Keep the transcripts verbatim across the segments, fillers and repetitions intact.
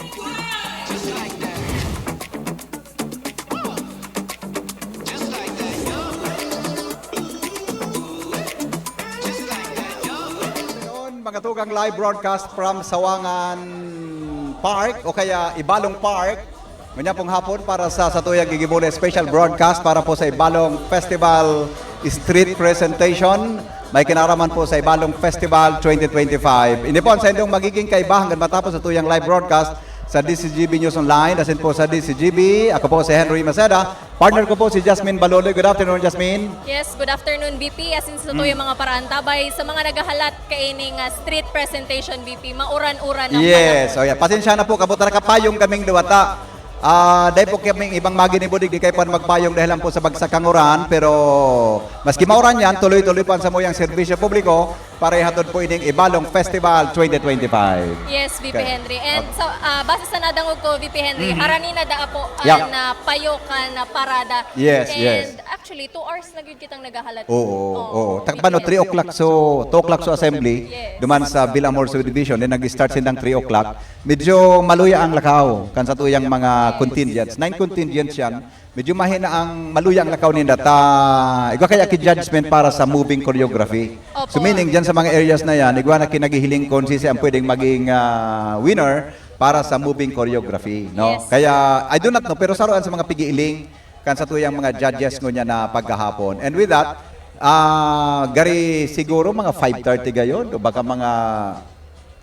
Noon, mga tugang, live broadcast from Sawangan Park o kaya Ibalong Park. Ngunyan pong hapon para sa satuyang gigibo na special broadcast para po sa Ibalong Festival Street Presentation. May kinaraman po sa Ibalong Festival twenty twenty-five. Ini po ang saindong magiging kaibahan kan matapos sa tuyang live broadcast sa D C G B News Online, asin po sa D C G B. Ako po si Henry Maceda. Partner ko po si Jasmine Baloloy. Good afternoon, Jasmine. Yes, good afternoon, V P. Asin sa tuyang mga paraantabay, sa mga naghahalat kaining ah, street presentation, V P, mauran-uran ang Yes, panahon. Oh yeah. Pasensya na po, kabot nakapayong kaming duwata. Ah, dahil po kami ibang maginibo, di kayo pa magpayong dahil lang po sa bagsak kang uran, pero maski mauran yan, tuloy-tuloy po ang samuyang serbisyo publiko para ihatod po ining Ibalong Festival twenty twenty-five. Yes, V P Okay. Henry. And Okay. sa, ah, base sa nadangog ko, V P Henry, Mhm. harani na daa po Yeah. ang ah, payo kan ah, parada. Yes, And yes. actually, two hours na gyud kitang naghahalat. Oo, oo. Oo, Takbano, V P Henry. three o'clock, so two o'clock so assembly, Yes. duman sa Villamor Subdivision, then nag-start silang three o'clock. Medyo maluya ang lakaw, kan sa tuyang mga contingents. Nine contingents yan. Medyo mahina ang maluya ang lakaw ninda. Ta, igwa kaya ki judgment para sa moving choreography. Opo. So meaning, dyan sa mga areas na yan, igwa na kinaghihiling kung sisi ang pwedeng maging ah, winner para sa moving choreography. No? Yes. Kaya, I do not know, pero saroan sa mga pigiiling, kan sa tuyang mga judges ngunyan na pagkahapon. And with that, ah, gari siguro mga five thirty gayon, o baka mga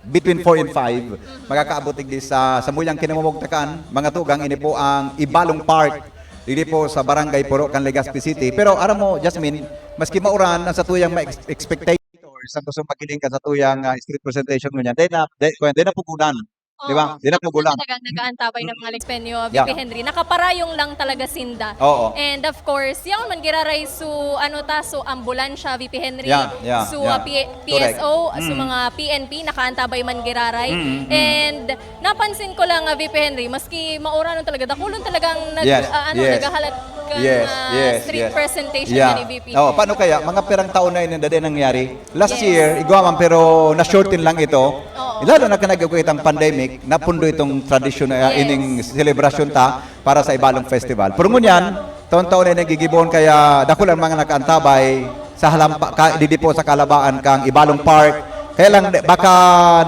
between four and five, makakaabot digdi sa samuyang kinamumugtakan, mga tugang, ini po ang Ibalong Park, digdi po sa Barangay Puro, kan Legazpi City. Pero aram mo, Jasmine, maski mauran ang sa tuyang ma-expectators, ang gusto magiling kan sa tuyang ah, street presentation ngunyan, dahil na, dahil, dahil na pugulan. Di ba? Oo. Di na pugulan. Talagang nag-aantabay ng mga Ligpenyo, Yeah. V P Henry. Nakaparayong lang talaga sinda. Oo. And of course, yaon man giraray su, ano ta, su ambulansya, V P Henry. Yeah, yeah, Su yeah. ah, P- Correct. P S O, su Mm. mga P N P, nakaantabay man giraray. Mm, mm. And napansin ko lang, ah, V P Henry, maski mauranon talaga, dakulan talagang nag, Yes, ah, ano, yes. naghahalat kan Yes, ah, yes, street yes. presentation Yeah. na ni V P. Oh, paano kaya? Mga pirang taon na ini, dadi nangyari. Last Yes. year, igwa man, pero na-shorten lang ito. Oo. Lalo na kanag itang pandemic, napundo itong tradisyon na Yes. ining selebrasyon ta para sa Ibalong Festival. Pero ngunyan, taon-taon na nagigibohon, kaya dakul ang mga nakaantabay sa halampa, ka, didi po sa kalabaan kang Ibalong Park. Kaya lang, di- baka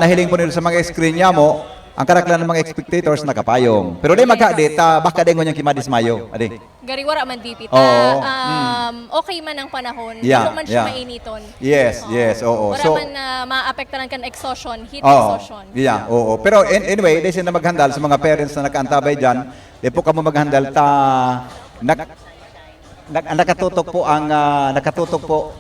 nahiling po nila sa mga screen niya mo, ang karaklan ng mga spectators nakapayong. Pero di magkadi, ta, baka di ngunyan kimadismayo. Adi. Gari wara man, V P, ta, Oo. um, okay man ang panahon, Yeah, dili man siya yeah. mainiton. Yes, Oo. yes, oo. Wala So, man na maapektaran kan exhaustion, heat Oo. exhaustion. Yeah, oo. Pero an- anyway, dahil sila maghandal sa mga parents na nakaantabay dyan, di po kamo maghandal ta, nak, nak, nakatutok po ang, ah, nakatutok po.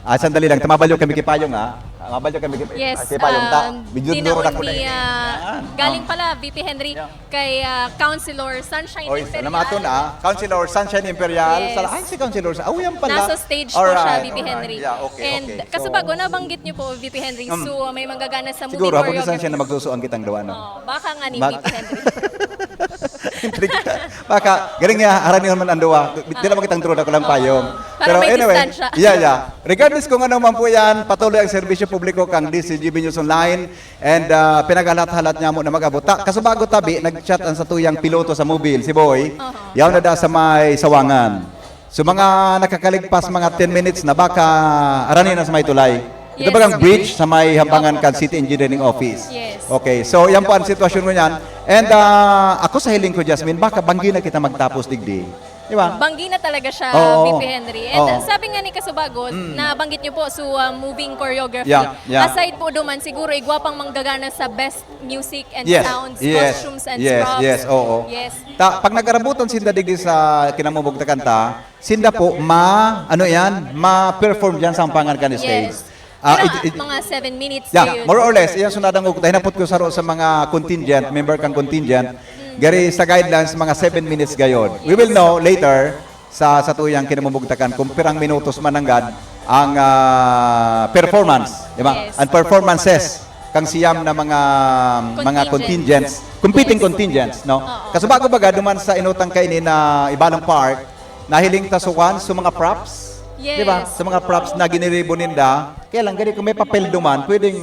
Ah, sandali lang, tamabalyo kami kipayong, ha? Mabalyo kami kipayong, Yes, kipayong ta. um, Medyo duro na dinaon ko na ni, ini. ah, Yan. galing Ah. pala, V P Henry, Yeah. kay ah, Councilor Sunshine Oy, Imperial. salamaton, ah. Councilor Sunshine Imperial. Yes. Sal- Ay, si Councilor Sa-, oh, yan pala. Nasa stage po siya, Alright, V P Henry. alright. Yeah, okay, And okay. So, kasabago, nabanggit niyo po, V P Henry, Mm. so may manggagana sa moving Siguro, ako choreography. Sunshine na magsusuang kitang duwa, no? Oh, baka nga ni Mag- V P Henry. Intriga. Baka, galing nga, haranihan man ang duwa. Di naman kitang duwa, ako lang payong. Para may distansya. Yeah, yeah. Regardless kung ano man po yan, patuloy ang serbisyo publiko kang D C G B News Online. And ah, pinaghalat-halat niya mo na mag-abot. Ta, kasubago tabi, nag-chat ang satuyang piloto sa mobil, si Boy. Aha. Yaw na da sa may Sawangan. So mga nakakaligpas, mga ten minutes na baka arani na sa may tulay. Ito Yes. bagang bridge sa may hampangan Opo. kan City Engineering Office. Yes. Okay, so yan po ang sitwasyon ngunyan. And ah, ako sa hiling ko, Jasmine, baka banggi na kita magtapos digdi. Di ba? Banggi na talaga siya, Oo. V P Henry. And Oo. uh, sabi nga ni Kasubago, Mm. nabanggit niyo po so uh, moving choreography. Yeah, yeah. Aside po duman, siguro igwa pang manggagana sa best music and Yes, sounds, yes, costumes and yes, props. Yes, oo. Yes. Ta, pag nag-arabutan sinda digdi sa kinamumugtakan ta, sinda po ma, ano yan, ma-perform dyan sa hampangan kan stage. Yes. Ah, Pero, it- it- mga seven minutes Yeah, na yun. More or less, yan sunadang ko. Dahil napot ko saro sa mga contingent, member kang contingent. Gari sa guidelines, mga seven minutes gayon. We will know later sa satuyang kinamumugtakan kung pirang minutos mananggad ang ah, performance, di ba? Yes. Ang performances kang siyam na mga mga Contingents. Contingents, competing Yes. Contingents, no? Oo. Kasubago baga duman sa inutang kaini na Ibalong Park, nahiling ta sa kwan, sa mga props. Yes. Di ba? Sa mga props na giniribo ninda. Kaya lang, gani kung may papel duman, pwedeng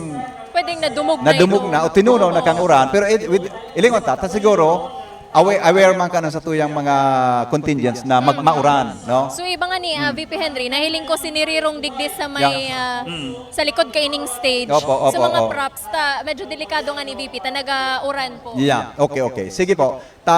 Pwedeng nadumog na Nadumog ito. na o tinunaw na kang uran, pero it, with, ilingon ta, ta siguro, aware, aware man ka na sa tuyang mga contingents na magmauran, no? So, iba nga ni ah, V P Henry, nahiling ko sinirirong digdi sa may, Yeah. ah, sa likod kaining stage. Opo, opo, sa mga opo. props, ta, medyo delikado nga ni V P, ta naga-uran po. Yeah, okay, okay. Sige po. Ta,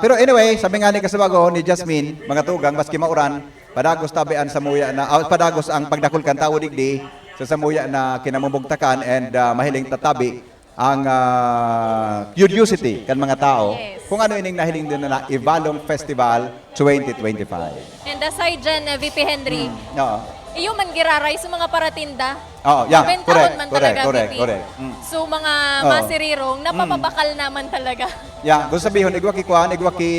pero anyway, sabi nga ni Kasabago, ni Jasmine, mga tugang, maski mauran, padagos tabi an samuya na, ah, padagos ang pagdakul kan tawo digdi, sa samuya na kinamumugtakan and ah, mahiling tatabi ang ah, curiosity kan mga tao Yes. kung ano ining nahiling din na Ibalong Festival twenty twenty-five. And aside dyan, uh, V P Henry, Oo. iyo man giraray sa mga paratinda. Oo, yeah, Bentahon correct, man correct, talaga, correct, V P. correct. Mm. So, mga Oo. masirirong, napapabakal naman talaga. Yeah, gusto sabihin, igwa ki kwan, igwa ki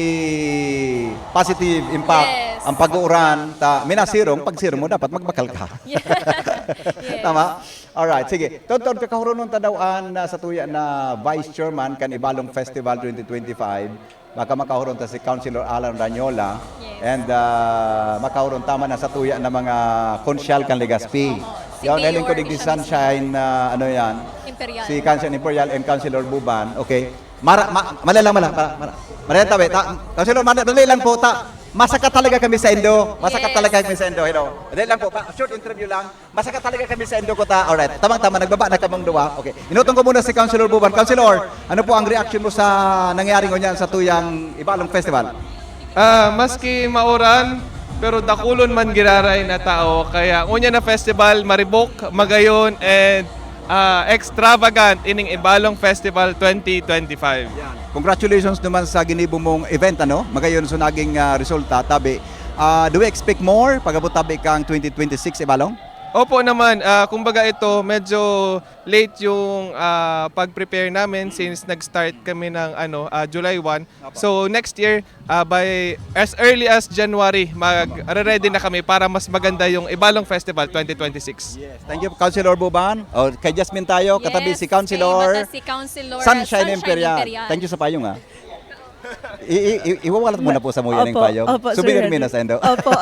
positive impact Yes. ang pag-uuran, ta, minasirong, pag sirong mo, dapat magbakal ka. Yes. Yes. Tama? Alright, sige. Tonton, kakahuronon ta daw an ah, sa tuya na Vice Chairman kan Ibalong Festival twenty twenty-five. Baka makahuron ta si Councilor Alan Ranyola. Yes. And ah, makahuron ta man na sa tuya na mga konsyal kan Legazpi. Si Yan, Mayor nahiling ko digdi Isabel Sunshine, ah, ano yan? Imperial. Si Councilor Imperial and Councilor Buban. Okay. Mara, ma, mali lang, mala, mala, mala. Mali lang, tabi. Ta, Councilor, mali, mali lang po, ta. Masaka talaga kami sa Indo. Masaka Yes. talaga kami sa Indo. Hello. Mali lang po, pa, short interview lang. Masaka talaga kami sa Indo ko ta. Alright. Tamang-tama, nagbaba na kamong duwa. Okay. Inutong ko muna si Councilor Buban. Councilor, ano po ang reaction mo sa nangyari ngunyan sa tuyang Ibalong Festival? Ah, maski mauran, pero dakulon man giraray na tao. Kaya unya na festival, maribok, magayon, and ah, extravagant ining Ibalong Festival twenty twenty-five. Congratulations naman sa ginibo mong event, ano? Magayon sa naging ah, resulta, tabi. Ah, do we expect more pag-abot tabi kang twenty twenty-six, Ibalong? Opo naman, ah, kumbaga ito, medyo late yung ah, pag-prepare namin since nag-start kami ng ano, ah, July one. So next year, ah, by as early as January, mag-ready na kami para mas maganda yung Ibalong Festival twenty twenty-six. Yes. Thank you, Councilor Buban. O, kay Jasmine tayo, katabi Yes, si Councilor kay Mata si Councilor, ah, Sunshine Sunshine Imperial. Imperial. Thank you sa payong, ha. I, i, i, iwawalat mo na po sa muya ng Opo, payong. opo, Sir Souvenir Henry. Minas, Endo. Opo.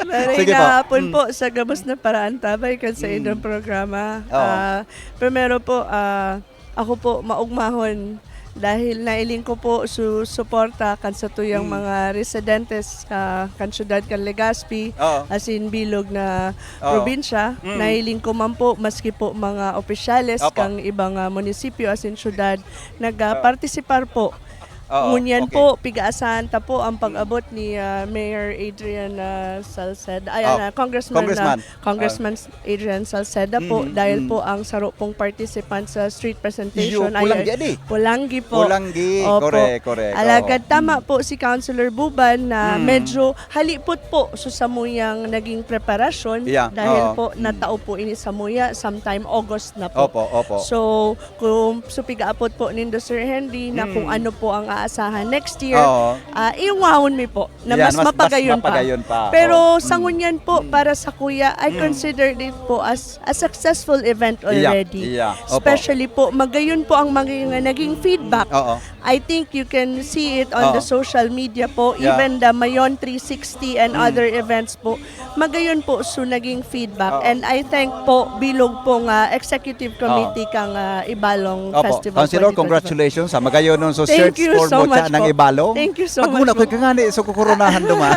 Maray Sige na po. hapon Mm. po sa gabos na paraan, tabay kan sa indong programa. Oo. Ah, primero po, ah, ako po maugmahon dahil nailing ko po su suporta kan sa tuyang Mm. mga residentes ah, kan syudad kan Legazpi, Oo. asin bilog na Oo. probinsya. Mm. Nailing ko man po, maski po mga opisyales Opo. kang ibang ah, munisipyo asin syudad, nag-partisipar po. Oo, Ngunyan okay. po, pig-aasahan ta po ang pag-abot ni ah, Mayor Adrian ah, Salceda, ayan, Oh, ah, Congressman, Congressman. ah, Congressman Adrian Salceda po, Mm, dahil mm. po ang saro pong participant sa street presentation Iyo, Polanggi, adi. Polanggi po. Polanggi, Opo. correct, correct, Alagad oo. Tama po si Councilor Buban na Mm. medyo halipot po sa samuyang naging preparasyon Yeah, dahil oo. po Mm. natao po ini samuya sometime August na po. Opo, opo. So, kung supigaapot po nindo, Sir Henry, na Mm. kung ano po ang aasahan next year, Oo. ah, iungwahon mi po na Yan, mas, mas, mas mapagayon pa. mapagayon pa. Pero Oo. sa Mm. ngunyan po, Mm. para sa kuya, I Mm. consider it po as a successful event Yeah, already. yeah. Opo. Especially po, magayon po ang mga naging feedback. Oo. I think you can see it on Oo. the social media po, Yeah. even the Mayon three sixty and Mm. other events po. Magayon po so naging feedback. Oo. And I thank po bilog po nga executive committee kang ah, Ibalong Opo. Festival Councilor, twenty twenty-five. Congratulations, ha. Magayon nun. So, Thank search you for so Mucha much ng po. Ibalong. Thank you so Pag muna much ko, kangani, so kukuronahan duma.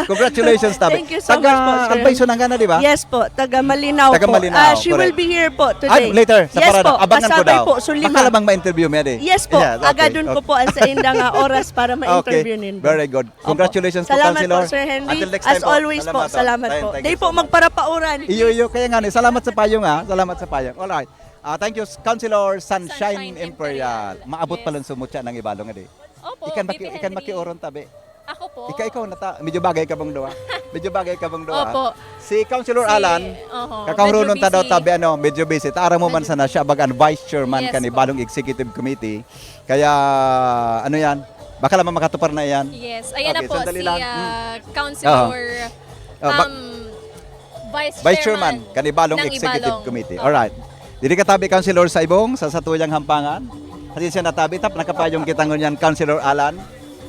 Congratulations, tabi. Thank you so Taga much po, Sir. Albay, Sunangan na, di ba? Yes po, taga Malinao Taga po. Malinao, Ah, she correct. will be here po today. Ah, later, sa Yes parada. po, Abangan ko kasabay daw. po, so lima. Baka lamang ma-interview mo, di? Yes po, Yes, okay, agadon ko okay. po ang sa indang ah, oras para ma-interview Okay. nindo. Very good. Opo. Congratulations po, Salamat Councilor. po, Sir Henry. Until next time As po. always po, Salamat, salamat thank- po. thank Day you po, so much. magparapauran. Iyo, iyo, kaya nga ni. Salamat sa payong, ha. Salamat sa payong. Alright. Ah, thank you, Councilor Sunshine, Sunshine Imperial. Imperial. Maabot Yes. pala ang sumutya ng Ibalong, di? Opo, Ikan V P maki, ikan Henry. Makiuron, tabi. Ako po. Ika, ikaw na ta, medyo bagay ka bang duwa? Medyo bagay ka bang duwa? Opo. Si Councilor Si- Alan, oho, kakahuronon medyo ta daw busy. tabi, ano, medyo busy. Taara mo man Medyo sana siya, baga ang vice chairman Yes kan po. Ibalong Executive Committee. Kaya, ano yan, baka lamang makatupar na yan. Yes, ayan Okay, na po sandali si lang. ah, Mm. Councilor Ah, ba- um, Vice, Vice Chairman, kan Ibalong ng Executive Ibalong. Committee. Opo. Alright. Diri ka tabi, Councilor Saibong, sa satuyang hampangan. Kasi siya natabi, tap, nakapayong kita ngunyan, Councilor Alan.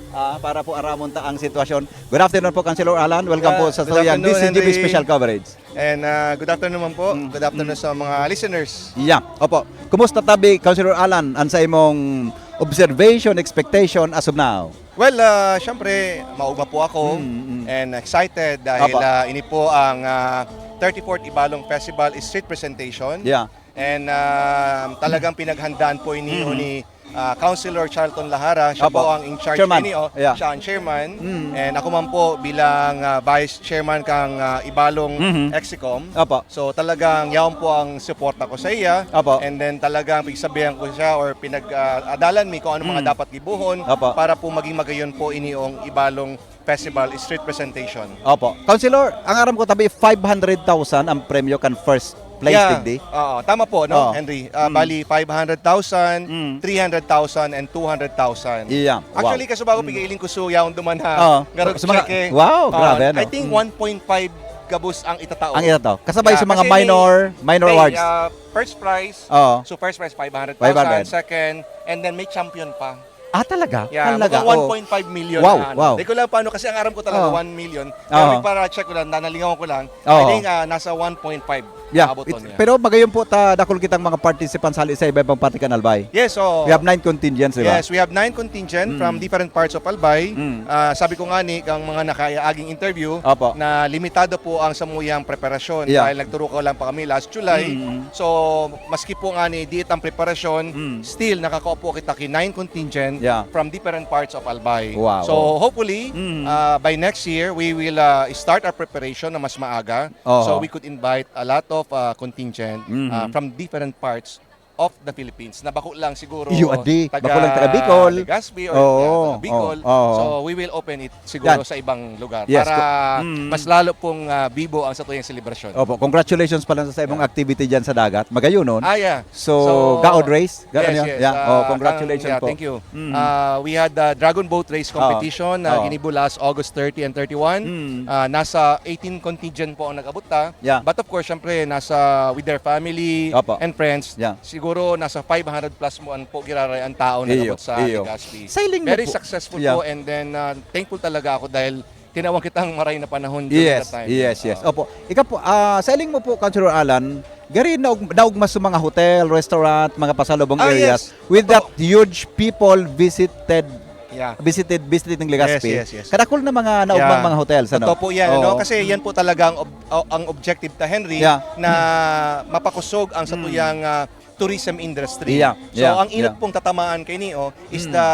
Ah, para po aramon ta ang sitwasyon. Good afternoon po, Councilor Alan. Welcome Yeah, po sa good Tuyang afternoon, D C G B Henry. Special Coverage. And, ah, good afternoon man po. Mm, Good afternoon mm. sa mga listeners. Yeah, opo. Kumusta tabi, Councilor Alan, ang sa imong observation, expectation as of now? Well, ah, syempre, maugma po ako Mm, mm. and excited dahil, Opo. ah, ini po ang, ah, thirty-fourth Ibalong Festival Street Presentation. Yeah. And, ah, talagang pinaghandaan po ini Mm. ni, ah, Councilor Charlton Lahara. Siya Opo. po ang in charge Chairman. ini, oh. Yeah. Siya ang chairman. Mm. And ako man po bilang, ah, vice chairman kang, ah, Ibalong Mhm. Execom. Opo. So, talagang yaon po ang suporta ko sa iya. Opo. And then, talagang pigsabihan ko siya or pinag, ah, adalan mi kung ano mga Mm. dapat gibohon Opo. para po maging magayon po ini ang Ibalong Festival Street Presentation. Opo. Councilor, ang aram ko tabi, five hundred thousand ang premyo kan first place, Yeah. digdi? Oo, tama po, no, Oo. Henry? Ah, Mm. bali, five hundred thousand, Mm. three hundred thousand, and two hundred thousand. Yeah. Wow. Actually, kaso bago Mm. pigiling ko, so, yaon duman ha. Oo. Garog Sa mga check eh. Wow, Oo, grabe, no? I think Mm. one point five gabos ang itatao. Ang itatao. Kasabay Yeah, sa mga kasi may minor, minor Hey, awards. ah, first prize. Oo. So, first prize, five hundred thousand. Five hundred. Second, and then may champion pa. Ah, talaga? Yeah, Talaga? mukhang Oo. one point five million Wow, na ano. wow. Di ko lang paano kasi ang aram ko talaga Oo. one million. Pero Oo. para check ko lang, nanalingawan ko lang. I Oo. think, ah, nasa one point five Yeah, aabot it- niya. pero magayon po ta, dakul kitang mga participants hali sa iba-ibang parte kan Albay. Yes, so We have nine contingents, di ba? Yes, we have nine contingent Mm. from different parts of Albay. Mm. Ah, sabi ko nga ni kang mga nakaaging interview Opo. na limitado po ang samuyang preparasyon Yeah. dahil nagturukaw lang pa kami last July. Mm. So, maski po nga ni diit ang preparasyon, Mm. still nakakaupo kita ki nine contingent Yeah. from different parts of Albay. Wow. So, hopefully, Mm. ah, by next year, we will, ah, start our preparation na mas maaga. Oho. So, we could invite a lot of, ah, contingent, Mm. ah, from different parts of the Philippines na bako lang siguro Iyo, adi. taga Bako lang taga Bicol. Legazpi or, Oo, yeah, taga Bicol. oo, oo. So, we will open it siguro Yan. sa ibang lugar Yes, para co- Mm. mas lalo pong, ah, bibo ang satuyang selebrasyon. Opo, congratulations pala sa imong Yeah. activity dyan sa dagat. Magayonon. Ah, yeah. So, So, Gaod Race? Gaod Yes, yan? yes. Yeah. Ah, Oh, congratulations kang- yeah, po. thank you. Mm. Ah, we had the Dragon Boat Race Oo. competition na Oo. ginibo last August thirty and thirty-one. Mm. Ah, nasa eighteen contingent po ang nag-abot ta. Yeah. But of course, syempre, nasa with their family Opo. and friends. Yeah. Siguro nasa five hundred plus mo ang po giraray ang tao na Iyo, nag-abot sa iyo. Legazpi. Sailing mo Very po. successful Yeah. po, and then, ah, thankful talaga ako dahil tinawag kitang maray na panahon during Yes, that time. yes, yes. Oo. Opo. Ikaw po, ah, sailing mo po, Councilor Alan, gari naug-, naugma sa mga hotel, restaurant, mga pasalubong Ah, areas yes. with Totoo. that huge people visited, Yeah. visited, visiting Legazpi. Yes, yes, yes. Kadakul na mga naugmang Yeah. mga hotels, ano? Totoo po yan, ano? Oo. Kasi yan po talaga ang ob-, o-, ang objective ta, Henry, Yeah. na mapakusog ang Mm. satuyang, ah, tourism industry. Yeah, So, yeah, ang inot yeah. pong tatamaan kay Neo is Mm. the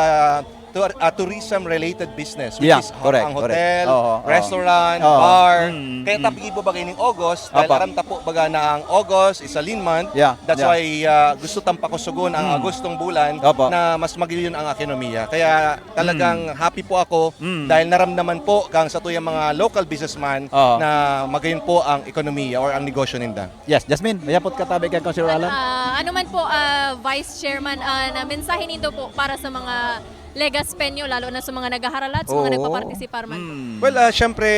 tour-, ah, tourism-related business, which Yeah, is ho-, correct, ang correct. hotel, Oo, oo. restaurant, Oo. bar. Mm, Kaya mm. tabi ibo bagay ning August, dahil Apa. aram ta po baga na ang August is a lean month. Yeah, That's yeah. why, ah, gusto tang pakusugon ang Mm. Agostong bulan Apa. na mas magiliyon ang ekonomiya. Kaya talagang Mm. happy po ako Mm. dahil naramdaman po kang satuyang mga local businessman Oo. na magayon po ang ekonomiya or ang negosyo ninda. Yes, Jasmine, may hapot ka tabi kay Councilor Alan? Ah, ano man po, ah, Vice Chairman, ah, na mensahe nindo po para sa mga Legaspeño, lalo na sa mga naghaharalat, sa mga Oo. nagpapartisipar man po? Mm. Well, ah, syempre,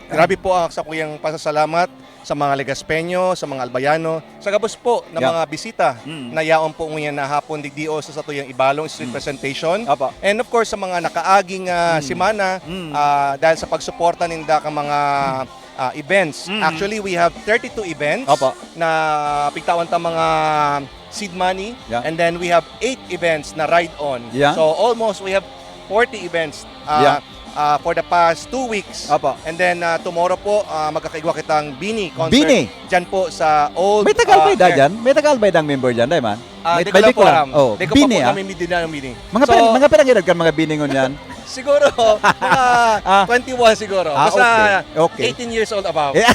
grabe po ang sakuyang pasasalamat sa mga Legaspeño, sa mga Albayano, sa gabos po na Yeah. mga bisita Mm. na yaon po ngunyan na hapon digdi o sa satuyang Ibalong Street Mm. Presentation. Apa. And of course, sa mga nakaaging, ah, Mm. semana, Mm. ah, dahil sa pagsuporta ninda ka mga ah, events. Mhm. Actually, we have thirty-two events Opo. na pigtawan ta mga seed money. Yeah. And then we have eight events na ride-on. Yeah. So, almost we have forty events, ah, Yeah. ah, for the past two weeks. Opo. And then, ah, tomorrow po, ah, magkakaigwa kitang Bini concert. Bini? Dyan po sa old, May tagal ah, ba air- dyan? May tagal ba dang member dyan, Dayman? Ah, May, di ko may lang po Bicol. alam. Oh, Di ko pa Bini, po ah. kami dinala ng Bini. Mga So, pirang, mga pirang edad kan mga Bini ngunyan? Siguro, mga Ah. twenty-one siguro. Ah, Basta okay. Okay. eighteen years old above. Yeah.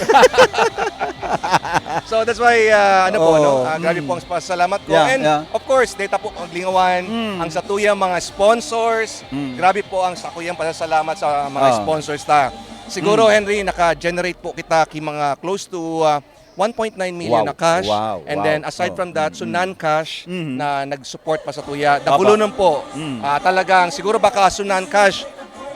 So, that's why, ah, ano po, Oo. no? Ah, grabe Mm. po ang pasalamat ko. Yeah, And, yeah. of course, data po ang lingawan, Mm. ang satuyang mga sponsors. Mm. Grabe po ang sakuyang pasasalamat sa mga Ah. sponsors ta. Siguro, Mm. Henry, naka-generate po kita ki mga close to, ah, one point nine million Wow. na cash. Wow. And Wow. then, aside Oh. from that, so Mm. non-cash Mm. na nag-support pa sa tuya. Apo. Dakulonon po. Mm. Ah, talagang, siguro baka so non-cash,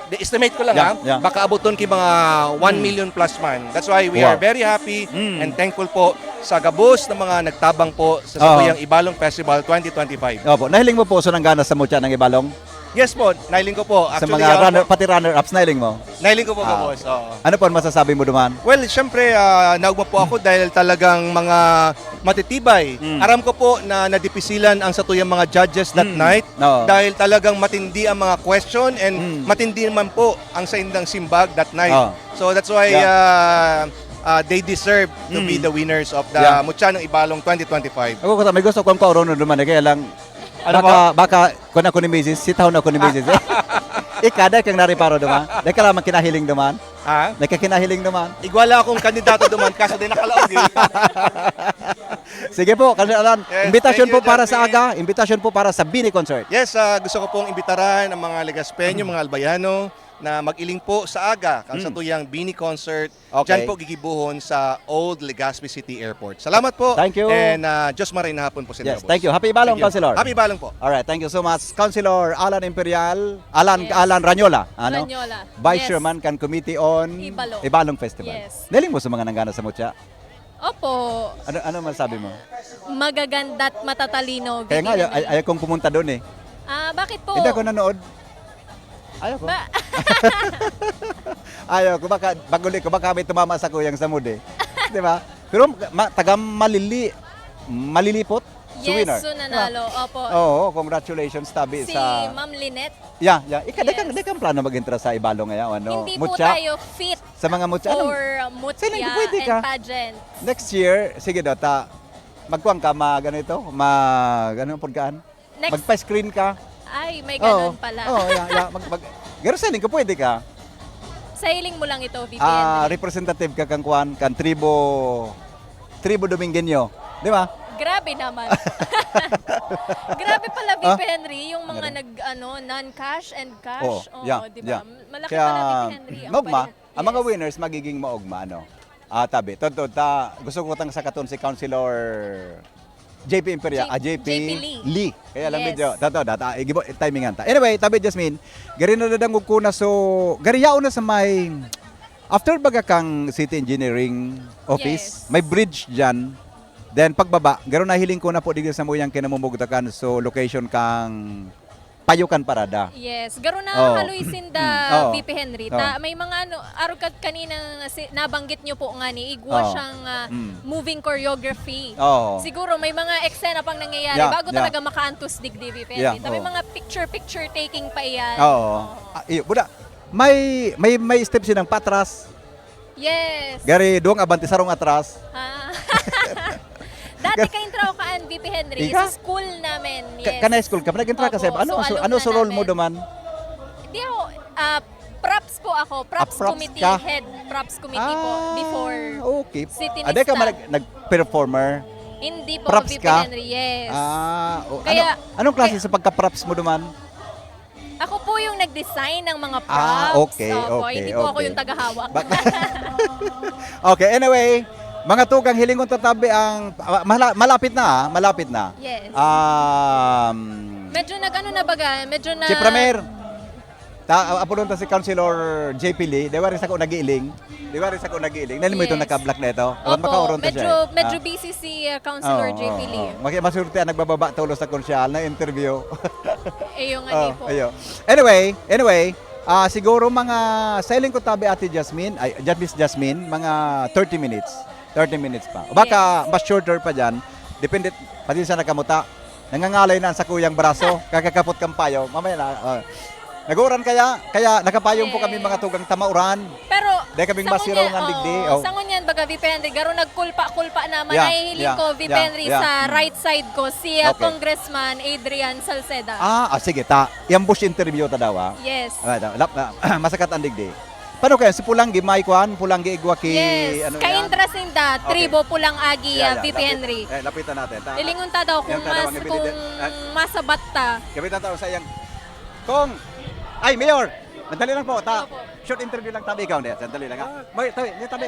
the estimate ko lang, Yeah, ha? yeah. Baka abuton ki mga one Mm. million plus man. That's why we Wow. are very happy Mm. and thankful po sa gabos na mga nagtabang po sa Oo. satuyang Ibalong Festival twenty twenty-five. Opo. Nahiling mo po, so nanggana sa mutya ng Ibalong? Yes po, nailing ko po. Sa Actually, mga ako runner, po, pati runner-ups, nailing mo? Nailing ko po, Ah. boss. Oo. Ano po ang masasabi mo duman? Well, syempre, ah, naugma po ako dahil talagang mga matitibay. Mm. Aram ko po na nadipisilan ang satuyang mga judges that Mm. night Oo. dahil talagang matindi ang mga question and Mm. matindi naman po ang saindang simbag that night. Oo. So that's why, Yeah. ah, ah, they deserve to be Mm. the winners of the Yeah. Mutya ng Ibalong twenty twenty-five. Ako, may gusto kong kauronon duman eh, kaya lang, Ano baka, po? baka, kung ako ni misis, sitahon ako ni misis eh. Ika, dahil kang nariparo duman. Dahil ka lamang kinahiling duman. Ha? Nagkakinahiling duman. Igwala akong kandidato duman, kaso di nakalaog eh. Sige po, Colonel Alan, Yes, imbitasyon thank po you, para sa Jasmine. aga, imbitasyon po para sa Bini Concert. Yes, ah, gusto ko pong imbitaran ang mga Legaspeño, mga Albayano, na mag-iling po sa aga kan Mm. satuyang Bini Concert. Okay. Diyan po gigibuhon sa Old Legazpi City Airport. Salamat po. Thank you. And, ah, Diyos maray na hapon po sa inyo, Yes, boss. thank you. Happy Ibalong, Thank you. Councilor. Happy Ibalong po. Alright, thank you so much. Councilor Alan Imperial, Alan, Yes. Alan Ranyola, ano? Ranyola. Vice Yes. Chairman kan Committee on Ibalong. Ibalong Festival. Yes. Nailing mo sa mga nanggana sa Mutya? Opo. Ano, ano masabi mo? Magaganda at matatalino, Kaya nga, Vicky ay, Henry. ay, ayaw kong pumunta doon eh. Ah, bakit po? Hindi ako nanood. Ayaw ko. Ba- Ayaw ko. Baka, pag uli ko, baka may tumama sa kuyang samod eh. Di ba? Pero ma, taga Malili, Malilipot, si Yes, winner. so Di ba? nanalo. Opo. Oo, congratulations, tabi Si sa Ma'am Lynette. Yeah, yeah. Ika, Yes. dekang, dekang plano mag-entra sa Ibalong ngayon, ano? Hindi po Mutya? tayo fit Sa mga mutya. Anong, for mutya sailing ko pwede and ka? pageant. Next year, sige daw, ta, magkuhan ka, mag, ano ito? Mag, ano ang pagkaan? Next Magpa-screen ka. Ay, may Oo. ganun pala. Oo, yeah, yeah. Mag, mag, pero sailing ko pwede ka. Sailing mo lang ito, V P Henry. Ah, representative ka kang kuwan, kang tribo, tribo Domingueño. Di ba? Grabe naman. Grabe pala, V P Ah? Henry, yung mga Meron? nag, ano, non-cash and cash. Oo, Oo, yeah, di ba? yeah. Malaki Kaya, pala, V P Henry, ang maugma, pwede. Ang mga Yes. winners magiging maugma, ano? Ah, tabi. Totoo, ta, gusto ko tang sakaton si Councilor J P Imperia, J-, ah, J P J P Lee. Lee. Kaya lang Yes. medyo, totoo, data, igibo, timingan ta. Anyway, tabi, Jasmine, gari na dadangog ko na, so, gari yaon na sa may, after baga kang City Engineering Office, Yes. may bridge dyan. Then, pagbaba, garo nahiling ko na po digdi sa muyang kinamumugtakan, so, location kang Payukan Parada. Yes, garo na Oo. haloy sinda, Oo. V P Henry. Oo. Ta, may mga ano, arog kat kaninang si, nabanggit nyo po nga ni, igwa Oo. siyang, ah, Mm. moving choreography. Oo. Siguro may mga eksena pang nangyayari Yeah, bago yeah. talaga makaantos digdi, V P Henry. Yeah, Ta, may oo. mga picture-picture taking pa iyan. Oo. Oo. Ah, iyo, buda, may, may, may step silang patras. Yes. Gari, duwang abante, sarong atras. Ah. Dati Gar- ka-intro ka, V P Henry, Ika? sa school namin. Ka-, Yes. kanay school ka, nag-intro ka Opo, sa iba. Ano, so, so, alumna ano so role mo namin. duman? Di ako, ah, props po ako. Ah, Props props committee, ka? head props committee po, Ah, before okay. City Ah, di ka Nista. man nag-, nag-performer? Hindi po, Props V P ka? Henry, yes. Ah, o, Kaya, ano, anong klase kaya sa pagka-props mo duman? Ako po yung nag-design ng mga Ah, props. okay, Opo, okay, hindi po ako okay. yung tagahawak. Bak-, okay, anyway, mga tugang, hilingon ta tabi ang, ah, mala-, malapit na, ah, malapit na. Yes. Um, Medyo nag-ano na baga, medyo na Chief Ramer, ta, apulon ta si Councilor J P Lee, di ba rin sa ko nag-iiling? Di ba rin sa ko nag-iiling? Nalimo itong Yes. naka-black na ito? Alam, Opo, makauron ta siya medyo, eh. medyo Ah. busy si, uh, Councilor Oo, J P Lee. oo. Maki-, masurti ang nagbababa tulos sa konsyal na interview. Eh, yung Oh, ano po. ayo. Anyway, anyway, ah, siguro mga, sailing ko tabi, Ate Jasmine, ay, Jas-, Miss Jasmine, mga thirty minutes. Thirty minutes pa. O baka Yes. mas shorter pa dyan. Depende, pasensya na kamuta. Nangangalay na ang sakuyang braso, kakakapot kang payo. Mamaya na, oh. Naguran kaya, kaya nakapayong po kami Yes. mga tugang tamauran. Pero Dahil kaming sa masiraw ngunyan, nga digdi, oo, oh. sa ngunyan, baga, V P Henry, garo nagkulpa-kulpa naman. Yeah, Nahihiling yeah, ko, V P yeah, Henry, yeah. sa Mm. right side ko, si, ah, Okay. Congressman Adrian Salceda. Ah, ah, sige, ta. Ambush interview ta daw, ah. Yes. Ah, ta, lap-, ah, masakat ang digdi. Paano kaya? Si Pulanggi, may kwan? Pulanggi, igwa ki, Yes, ano yan? kaintra sinda, Okay. tribo, Pulang Agi, Yeah, ah, yeah. V P Lapit-, Henry. eh, lapitan natin. Ta-, Ilingon ta daw kung yan ta daw mas, ang kung ibinibit-, ah. masabat ta. Kapitan ta sa iyang, Kong! Ay, Mayor! Madali lang po, ta-, Opo. short interview lang, tabi ikaw. Hindi, sandali lang, ha? May, tabi, may tabi.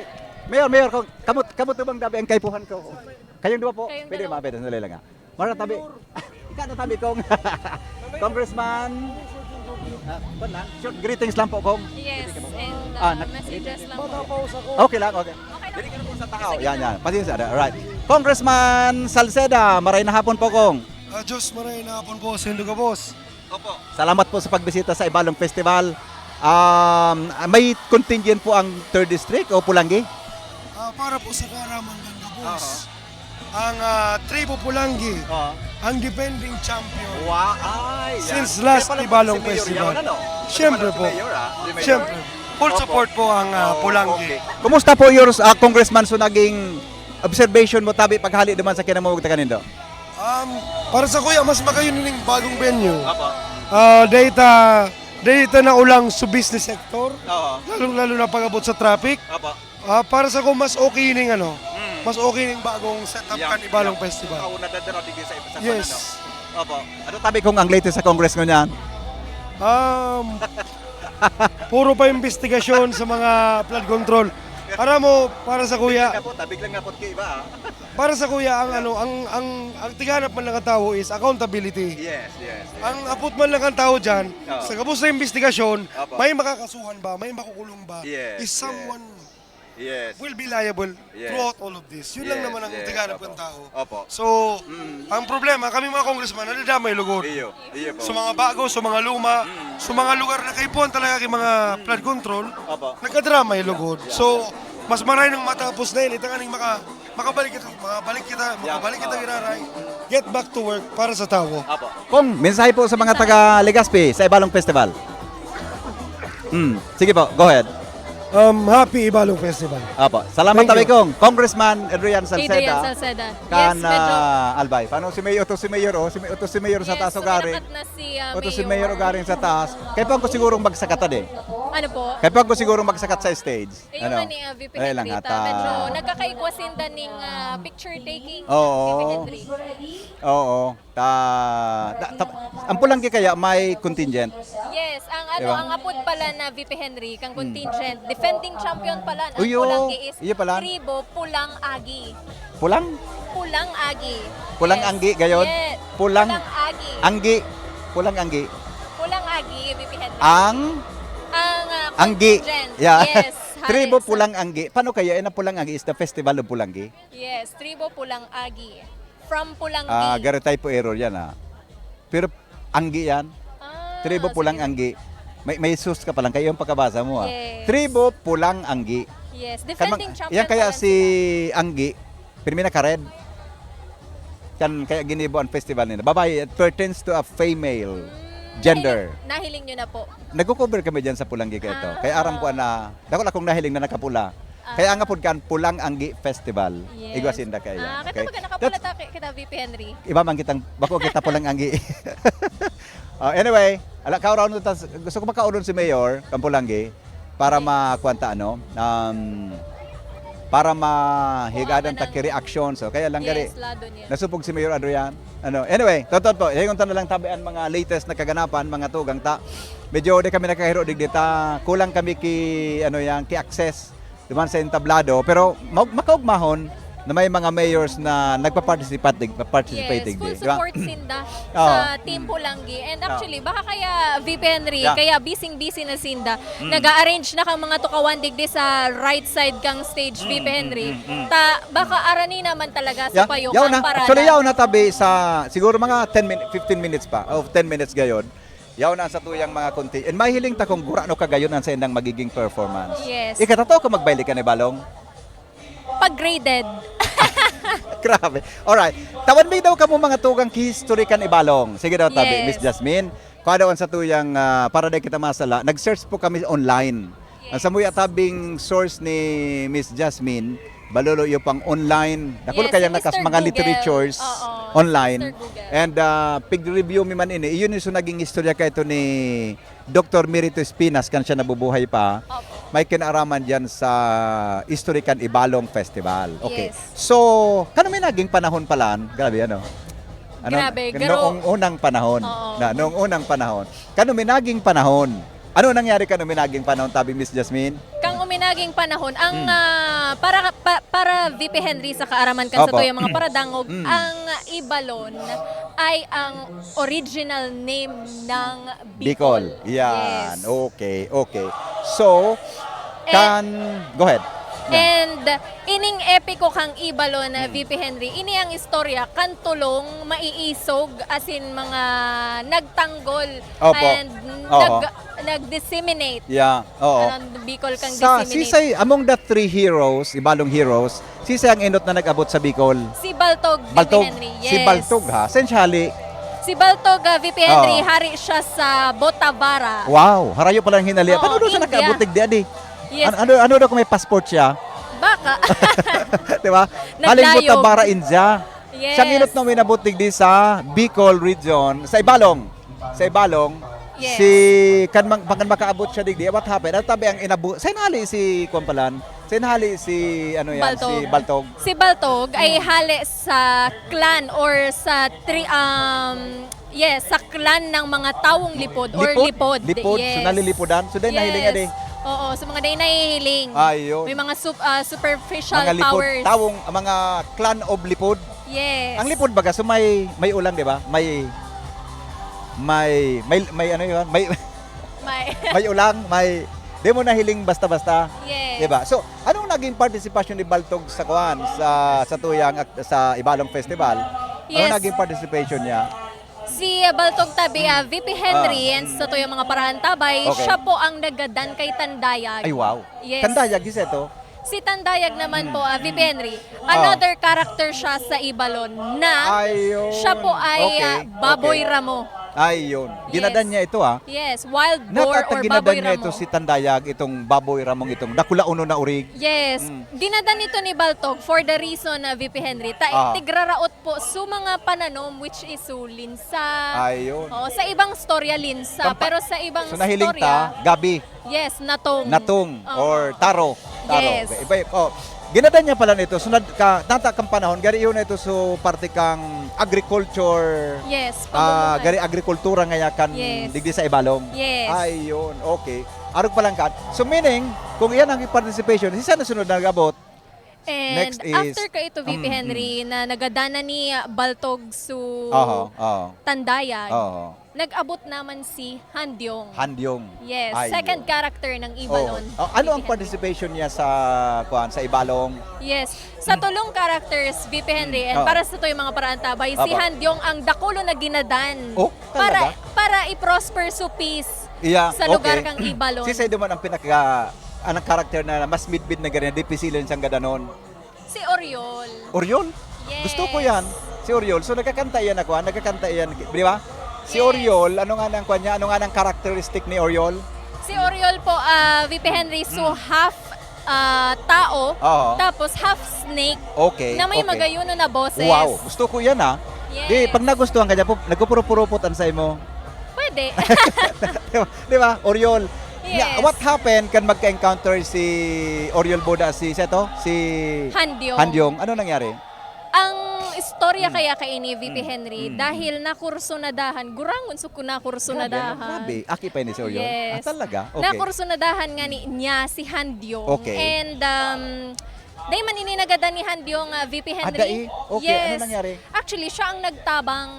Mayor, Mayor, Kong, kamot, kamot bang dabi ang kaipuhan ko? Kayong dua po, Kayong pwede dalawa. mapit, sandali lang, ha? Mara tabi. Ikaw na tabi, Kong. Congressman. Ah, kwan lang. Short greetings lang po, Kong. Yes, and, Ah, uh, nag- messages lang po. Okay lang, okay. Okay lang. Dili ka na po sa tao. Sige Yan, lang. yan. Pasensya na. Alright. Congressman Salceda, maray na hapon po, Kong. Ah, Diyos, maray na hapon po, Sendo Gabos. Opo. Salamat po sa pagbisita sa Ibalong Festival. Um, may contingent po ang third District o Polangui? Ah, para po sa Kaaraman Gangabos, ang, ah, Tribo Polangui, Oo. ang defending champion Wa-, ay, yan. since Kaya last pala po Ibalong si Mayor Festival. Yaon, ano? Siyempre Ano pala si po. Mayor, ah? Si Mayor. Siyempre. Full Opo. support po ang, ah, Oh, Polangui. okay. Kumusta po, yours, ah, Congressman, so naging observation mo tabi paghali duman sa kinamumugtakan nindo? Um, para sa kuya, mas magayon ning bagong venue. Opo. Ah, data, data na ulang sa business sector. Oo. Lalong-lalo na pag-abot sa traffic. Opo. Ah, para sa ko, mas okay ning ano, Mm. mas okay ning bagong setup Yan, kan Ibalong yan. Festival. Ikaw, nadadaraw digdi sa, sa Yes. Ano? Opo. Ano tabi kung ang latest sa Congress ngunyan? Um, puro pa investigasyon sa mga flood control. Aram mo, para sa kuya, Biglang nga po, tabig lang nga po, iba, ah. para sa kuya, ang Yeah. ano, ang, ang, ang tighanap man lang ang tawo is accountability. Yes, yes, yes. Ang apot man lang ang tao dyan, Oo. sa gabos na investigasyon, Opo. may makakasuhan ba, may makukulong ba, Yes, is yes. someone Yes. will be liable Yes. throughout all of this. Yun lang Yes, naman ang yes, tighanap opo. ng tao. Opo. So, Mm. ang problema, kami mga congressman, nadadamay lugod. Iyo, iyo po. Sa mga bago, sa mga luma, Mm. sa mga lugar na kaipuhan talaga kay mga flood control, Opo. nagkadramay lugod. Yeah. So, mas maray nang matapos na yun, itanganing maka-, makabalik kita, makabalik kita, Yeah. makabalik kita Oo. iraray. Get back to work para sa tawo. Opo. Kong, mensahe po sa mga Mensahe. taga Legazpi sa Ibalong Festival. Mm, sige po, go ahead. Um, happy Ibalong Festival. Apo. Salamat Thank tabi you. kong Congressman Adrian Salceda. Adrian Salceda. Kan, Yes, Medyo. ah, Albay. Paano si Mayor? Utos si Mayor, oh. Si May-, utos si Mayor sa Yes, taas, so ugaring. Kinakat na si, ah, Utos si Mayor, Mayor. ugaring sa taas. Kaya pa ako sigurong magsakat, ade. Ano po? Kaya pa ako sigurong magsakat sa stage. Eh, yung Ano? nga ni, ah, V P Eh, lang Henry, ta, hata. medyo nagkakaigwa sinda ning, ah, picture taking, Oo. V P Henry. Oo. Ta, ta, ta, ang Pulanggi kaya may contingent? Yes, ang ano, Di ba? ang apod pala na V P Henry, kang Hmm. contingent, defending champion pala, ang Uy, oo. Pulanggi is Iya pala. Tribo Pulang Agi. Pulang? Pulang Agi. Pulang Yes. Anggi, gayon? Yes. Pulang Pulang Agi. Anggi. Pulang Anggi. Pulang Agi, V P Henry. Ang Ang, ah, Anggi. contingent. Yeah. Yes, Tribo Haris. Pulang Anggi. Paano kaya? Eh, na Pulang Anggi is the festival of Pulanggi? Yes, Tribo Pulang Agi. From Pulanggi. Ah, garo typo error yan, ah. Pero Anggi yan. Ah, Tribo Pulang sige. Anggi. May, may sus ka palang kayo yung pagkabasa mo, ah. Yes. Tribo Pulang Anggi. Yes, Kan defending mang-, champion yan kaya pa yan si sila. Anggi, pirmi na ka-red. Kan kaya ginibo ang festival nila. Babae, it pertains to a female Mm, gender. nahiling, nahiling nyo na po. Nagko-cover kami dyan sa Pulanggi kaya to. Kaya aram ko Ah. na, dako lang kong nahiling na nakapula. Ah. Kaya nga pud kan Pulang Anggi Festival. Yes. Igwa sinda kaya. Ah, kaya Okay. baga nakapula That's ta ki-, kita, V P Henry. Iba man kitang, bako kita Pulang Anggi. Ah, anyway, ala, kauraw na tas, gusto ko makaulon si Mayor, kan Pulanggi, para Yes. makuwan ta, ano, um, para mahigadan Kuha ta ka ng ki-reaction. So, kaya lang gari, Yes, lado niya. nasupog si Mayor Adrian. Ano, anyway, totoo po, hingon ta na lang tabi ang mga latest na kaganapan, mga tugang ta. Medyo di kami nakahiro digdi ta, kulang kami ki, ano yan, ki access duman sa entablado, pero ma-, makaugmahon na may mga mayors na nagpa-participate dig-, participate Yes, digdi, full di ba? support sinda Oo. sa Team Mm. Pulanggi. And Oo. actually, baka kaya, V P Henry, Yeah. kaya busy-busy na sinda. Mm. Nag-a-arrange na kang mga tukawan digdi sa right side kang stage, Mm, V P mm, Henry. mm, mm. Ta, baka arani naman talaga sa Yeah. payong Yaw ang na. parada. Actually, yaw na tabi sa siguro mga ten min-, fifteen minutes pa, o ten minutes gayon. Yaw na sa tuyang mga conti-, and mahiling ta kung gurano kagayon ang sa indang magiging performance. Yes. Ikatato ka magbaili ka ni Balong? Pag-graded. Grabe. Alright. Tawan mi daw kamo mga tugang ki history kan Ibalong. Sige daw, tabi, Yes. Miss Jasmine. Kung ano ang sa tuyang, ah, para di kita masala, nag-search po kami online. Yes. Ang samuya tabing source ni Miss Jasmine, Balolo, yung pang online. Dakul Yes, kaya si nakas Mister mga Google. literatures Oo, online. Mister Google. And, ah, pig-review mi man ini. Iyon yung so naging istorya kay ito ni Doktor Merito Espinas, kan siya nabubuhay pa. Opo. May kinaaraman diyan sa Historical Ibalong Festival. Okay. Yes. So, kano may naging panahon palan? Grabe, ano? Ano? Grabe, garo- Noong unang panahon. Oo. Na, noong unang panahon. Kano may naging panahon? Ano nangyari kano may naging panahon, tabi Miss Jasmine? Kang uminaging panahon, ang, Hmm. ah, para, pa-, para V P Henry sa kaaraman kan sa Opo. tuyang mga paradangog, Hmm. ang Ibalon ay ang original name ng Bicol. Bicol. Yan. Yes. Okay, okay. So, Eh, kan, go ahead. And ining epiko kang Ibalon na V P Henry, ini ang istorya kan tulong maiisog, as in mga nagtanggol Opo. and Oho. nag, nag-disseminate. Yeah, oo. Ang Bicol kang Sa disseminate. sisay, among the three heroes, Ibalong heroes, sisay ang enot na nag-abot sa Bicol? Si Baltog, Baltog. V P Henry. Si Yes. Baltog ha? Saan siya hali? Si Baltog, ah, V P Henry, Oo. hari siya sa Botavara. Wow, harayo pala ang hinali. Oo, Paano doon siya India. nag-abot digdi, adi? Yes. Ano, ano, ano daw kung may passport siya? Baka. Di ba? Naglayog. Haling Botavara, India. Yes. Siyang enot na inabot digdi sa Bicol region, sa Ibalong. Sa Ibalong, Yes. si kan mang, pangan makaabot siya digdi, what happened? Ano tabi ang inabot? Sa inali si kuwan palan? Sa inali si ano yan, Baltog. si Baltog. Si Baltog ay hali sa clan or sa tri um yes, sa clan ng mga tawong lipod or lipod. Lipod. So Yes. nalilipodan. So dahil nahiling nga Yes. di. Oo, so mga day nahihiling. Ayun. May mga sup- ah, superficial Mga lipod, powers. Tawong, mga clan of lipod. Yes. Ang lipod baga, so may may ulang, di ba? May may may, may ano yun? May May may ulang, may di mo nahiling basta-basta. Yes. Di ba? So, anong naging partisipasyon ni Baltog sa kuan sa sa Tuyang ak- sa Ibalong Festival? Ano Yes. naging participation niya? Si uh, Baltog Tabi, uh, V P Henry, Ah. and sa tuyang mga paraantabay, Okay. siya po ang naggadan kay Tandayag. Ay, wow. Yes. Tandayag, is ito? Si Tandayag naman po, uh, V P Henry, Ah. another character siya sa Ibalon na Ayun. siya po ay Okay, uh, baboy okay. ramo. Ayun. Yes. Ginadan niya ito, ah. Yes, wild boar Nakatag or ginadan baboy niya ramo. Ito si Tandayag, itong baboy ramong itong dakula uno na urig. Yes. Mm. Ginadan ito ni Baltog for the reason na V P Henry. Ta Ah. tigraraot po su mga pananom which is su linsa. Ayun. Oo, sa ibang storya linsa, Kampa- pero sa ibang So nahiling storya, ta, gabi, yes, natong. natong, Oo. or taro. Taro. Yes. Iba, oh, ginadan niya pala nito. Sunod ka, nata kang panahon, gari yun na ito so parte kang agriculture. Yes, Ah, pamumuhay. Gari agrikultura nga yakan Yes. digdi sa Ibalong. Yes. Ayun, okay. Arog pa lang ka. So meaning, kung iyan ang participation, si sana sunod na nag-abot? And Next is, after ka ito, V P mm, Henry, na nagadanan ni uh, Baltog su Oho, oho. Tandayag, Oho. nag-abot naman si Handyong. Handyong. Yes, Ayun. Second character ng Ibalon. Oh. Oh, ano ang V P Henry. Participation niya sa kuan sa Ibalong? Yes. Sa tulong characters, V P Henry, and Oo. Para sa tuyang mga paraantabay, si Apo. Handyong ang dakulo na ginadan Oh, para talaga? para i-prosper su peace Yeah, sa lugar okay. kang Ibalon. Si Saido man ang pinaka, ang character na mas midbid na ganyan, dipisilan siyang gadanon. Si Oriol. Oriol? Yes. Gusto ko yan. Si Oriol. So nagkakanta yan ako, ah. Nagkakanta yan, di ba? Si Yes. Oriol, ano nga nang kwan niya? Ano nga nang characteristic ni Oriol? Si Oriol po, ah, V P Henry, so half ah, tao, Oo. tapos half snake Okay, na may okay. magayuno na boses. Wow, gusto ko yan, ah. Yes. Di, pag nagustuhan ka dyan, pu- nagpupurupurupot ang sa imo. Pwede. Di ba? Oriol. Yes. What happened kan magka-encounter si Oriol Boda, si Seto? Si Handyong. Handyong. Ano nangyari? Ang istorya kaya kay ini, V P Henry, Mm. dahil nakursunadahan, gurangon so ko Grabe, ano? nakursunadahan. Grabe. Aki pa ini si Oriol? Yes. Ah, talaga? Okay. Nakursunadahan nga ni, niya si Handyong. Okay. And um, dahil man ini nagadan ni Handyong, ah, V P Henry. Ah, dai? Okay, Yes. Ano nangyari? Actually, siya ang nagtabang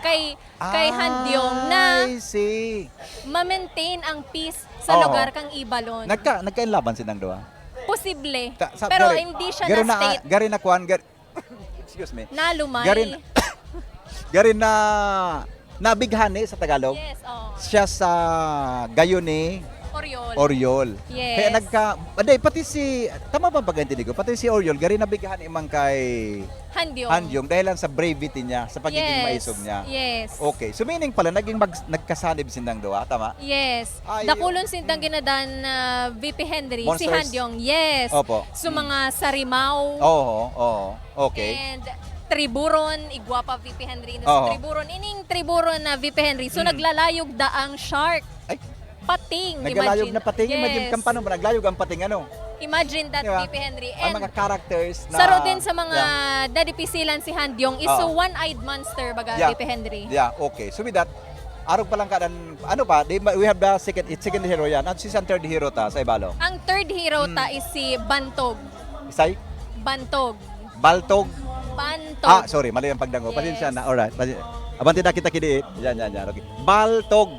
kay kay Handyong na I see. ma-maintain ang peace sa Oo. Lugar kang Ibalon. Nagka, nagkainlaban silang duwa? Posible. Ta- sa- Pero gari- hindi siya garo na-state. Gari na kuan, gar- excuse me. Nalumay. Gari na, gari na, nabighani sa Tagalog. Yes, oh. Siya sa gayon ni Oriol. Oriol. Yes. Kaya nagka, aday, pati si, tama ba ang pagkaintindi ko? Pati si Oriol, gari nabighani man kay Handyong. Handyong dahil lang sa bravity niya, sa pagiging Yes. maisog niya. Yes. Okay. So meaning pala, naging mag, nagkasanib sindang duwa, tama? Yes. Ay, Dakulon sindang ginadan na V P Henry, si Monsters? Handyong. Yes. Opo. So mga sarimaw. Oo, oo. Okay. And triburon, igwa pa V P Henry na sa Oo. triburon. Ining triburon na V P Henry. So Mm. naglalayog da ang shark. Ay, Pating. naglalayog Imagine. na pating. Yes. Imagine, kan paano ba? Naglayog ang pating, ano? Imagine that, Di ba? V P Henry. Ang And mga characters na... saro din sa mga Yeah. dadipisilan si Handyong is Oo. one-eyed monster, baga, Yeah. V P Henry. Yeah, okay. So with that, arog pa lang ka, ano pa, di, ba- we have the second, it's second hero yan. At si ang third hero ta sa Ibalong. Ang third hero Hmm. ta is si Bantog. Isay? Bantog. Baltog. Bantog. Ah, sorry, mali ang pagdango. Yes. Pasensya na. Alright. Pasi- Abante na kita kidiit. Yan, yan, yan. Okay. Baltog.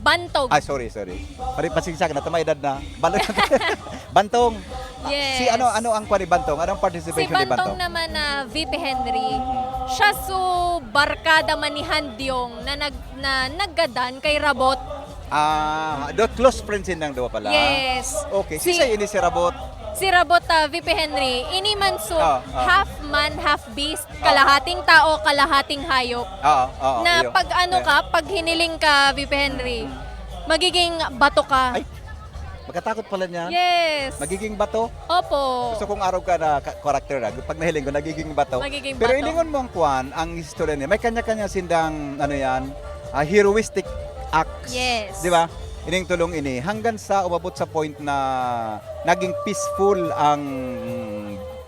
Bantog. Ay, sorry, sorry. Pare, pasensya ka na. Tama edad na. Bal- Bantong. Yes. Si ano, ano ang kwan ni Bantong? Anong participation ni Bantong? Si Bantong naman na V P Henry, siya su barkada man ni Handyong na nag-, na naggadan kay Rabot. Ah, do close friends nindang duwa pala. Yes. Okay, si, sisay ini si Rabot? Si Rabot, ah, V P Henry, ini man su, ah, ah, half man, half beast, ah, kalahating tao, kalahating hayop. Oo, oo, na iyo. Pag ano ka, pag hiniling ka, V P Henry, mm, magiging bato ka. Ay, magkatakot pala niya. Yes. Magiging bato? Opo. Gusto kong arog ka na ka-, character na. Pag nahiling ko, nagiging bato. Magiging bato. Pero ilingon mo ang kwan, ang istorya niya. May kanya-kanya sindang, ano yan, ah, heroistic acts. Yes. Di ba? Ining tulong ini. Hanggang sa umabot sa point na naging peaceful ang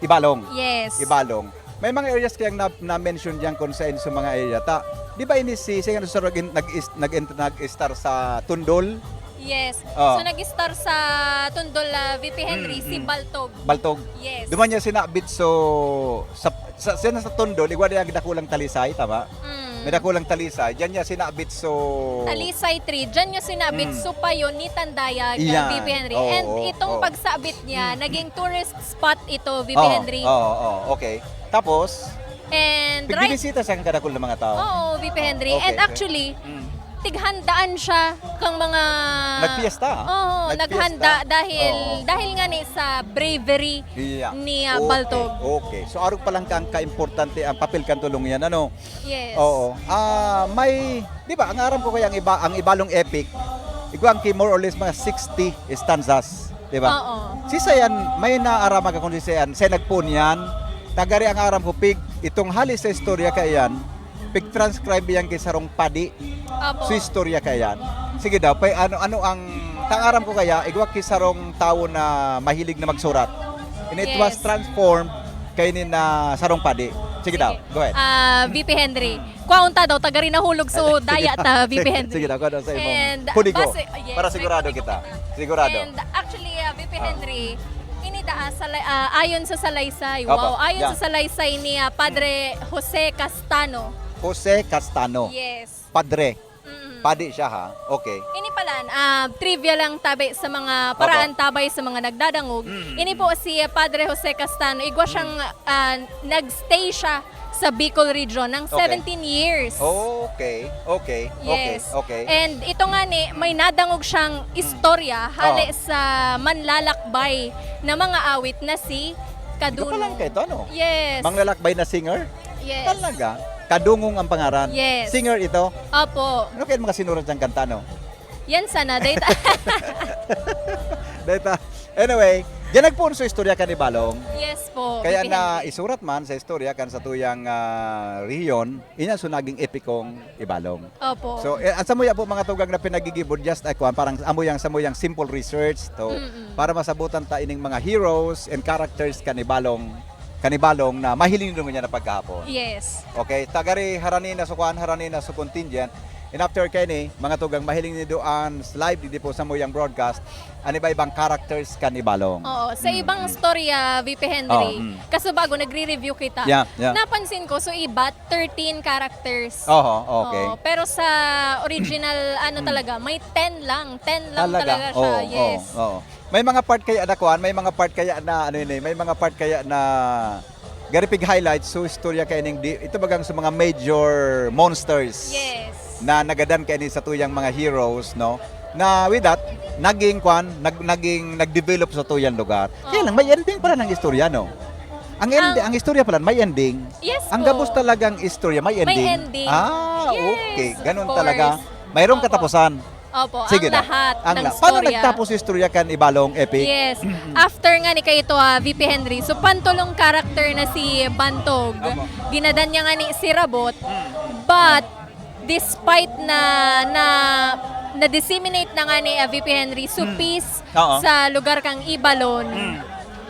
Ibalong. Yes. Ibalong. May mga areas kayang na, na-mention diyan kung saan sa mga area. Ta, di ba ini si, si ano sa nag-, nag-, nag-, nag-star sa Tundol? Yes. Oh. So, nag-star sa Tundol, ah, V P Henry, mm, si, mm, Baltog. Baltog. Yes. Duman niya sinabit so, sa, sa, sa, sa Tundol, igwa niya ang dakulang talisay, tama? Mm. May dakulang talisay. Diyan niya sinabit so Talisay tree. Diyan niya sinabit, mm, so payo ni Tandayag, ah, iyan. V P Henry. Oo, and oo, itong, oo, pagsabit niya, mm, naging tourist spot ito, V P Henry. Oo, oo, oo. Okay. Tapos? And right, nagbibisita siya kan kadakul na mga tao? Oo, V P Henry. Okay, okay. And actually, mm, tighandaan siya kang mga nagpiesta. Oo, nagpiesta. Naghanda dahil, oo, dahil nga ni sa bravery, yeah, ni, ah, okay, Baltog. Okay. So, arog pa lang kang kaimportante ang papel kan tulong yan, ano? Yes. Oo. Ah, may, di ba, ang aram ko kaya ang iba, ang Ibalong epic, igwa ang ki more or less mga sixty stanzas. Di ba? Oo. Si Sayan, may naarama ka kung si Sayan, siya nagpoon yan. Tagari ang aram ko, pig, itong hali sa istorya kaya yan, pig-transcribe yan kay sarong padi. Opo. Sa istorya kaya yan. Sige daw, pa, ano, ano ang, tang aram ko kaya, igwa ki sarong tawo na mahilig na magsurat. And it was, yes, transformed kay ni na sarong padi. Sige daw, sige, go ahead. Ah, V P Henry. Kwaon ta daw, tagari nahulog, so, ah, sige, daya ta, sige, V P Henry. Sige daw, kung ano sa imo. And, pudigo, base, oh, yes, para sigurado kita. Sigurado. And actually, ah, V P, ah, Henry, ini daa sa la-, ah, ayon sa salaysay. Opo, wow, ayon, yeah, sa salaysay ni, ah, Padre Jose Castano. Jose Castano. Yes. Padre. Mm. Padi siya, ha? Okay. Ini pala, ah, trivia lang tabi sa mga, opo, paraan tabay sa mga nagdadangog. Mm. Ini po si Padre Jose Castano. Igwa, mm, siyang, ah, nag-stay siya sa Bicol region ng, okay, seventeen years. Okay, okay, okay, yes, okay. And ito nga ni, may nadangog siyang, mm, istorya hale, oo, sa manlalakbay na mga awit na si Kadunong. Ikaw pala ang kaito, ano? Yes. Manlalakbay na singer? Yes. Talaga? Kadungong ang pangaran? Yes. Singer ito? Opo. Ano kaya mga sinurat niyang kanta, no? Yan sana, data. Data. Anyway, diyan nagpoon sa istorya kan Ibalong. Yes po, kaya V P Henry. Naisurat man sa istorya kan satuyang, ah, rehiyon, iyan so naging epikong Ibalong. Opo. So, eh, ang samuya po, mga tugang na pinagigibod, just, ay, kuwan, parang samuyang, samuyang simple research to, mm-mm, para masabutan ta ining mga heroes and characters kan Ibalong, kan Ibalong na mahiling nindo ngunyan na pagkahapon. Yes. Okay, tagari harani na so kuwan, harani na so contingent. And after kaini, mga tugang, mahiling nindo an live digdi po samuyang broadcast, an iba-ibang characters kan Ibalong. Oo, sa, mm, ibang storya, V P Henry, oh, mm, kasubago nagre-review kita. Yeah, yeah. Napansin ko, so iba, thirteen characters. Oho, okay. Oo, pero sa original, ano, mm, talaga, may ten lang. Ten lang talaga siya, oo, yes, oo. May mga part kaya na kuwan, may mga part kaya na, ano yun eh, may mga part kaya na gari pig-highlight, so istorya kaya ning di, ito bagang sa mga major monsters, yes, na nagadan kaya ni satuyang mga heroes, no? Na with that, naging kuwan, nag-, naging, nag-develop satuyang lugar. Kaya lang, may ending pala ng istorya, no? Ang endi-, ang, ang istorya pala, may ending. Yes po. Ang gabos talagang istorya, may ending. May ending. Ah, yes, okay. Ganun talaga. Of course. Mayroong katapusan. Opo, sige na. Ang lahat ng istorya. Paano nagtapos istorya kan Ibalong Epic? Yes. After nga ni kaito, ah, V P Henry, so pantulong character na si Bantog. Opo. Ginadan niya nga ni si Rabot, mm, but despite na, na, na-disseminate na nga ni, ah, V P Henry, so, mm, peace, oo, sa lugar kang Ibalon, mm,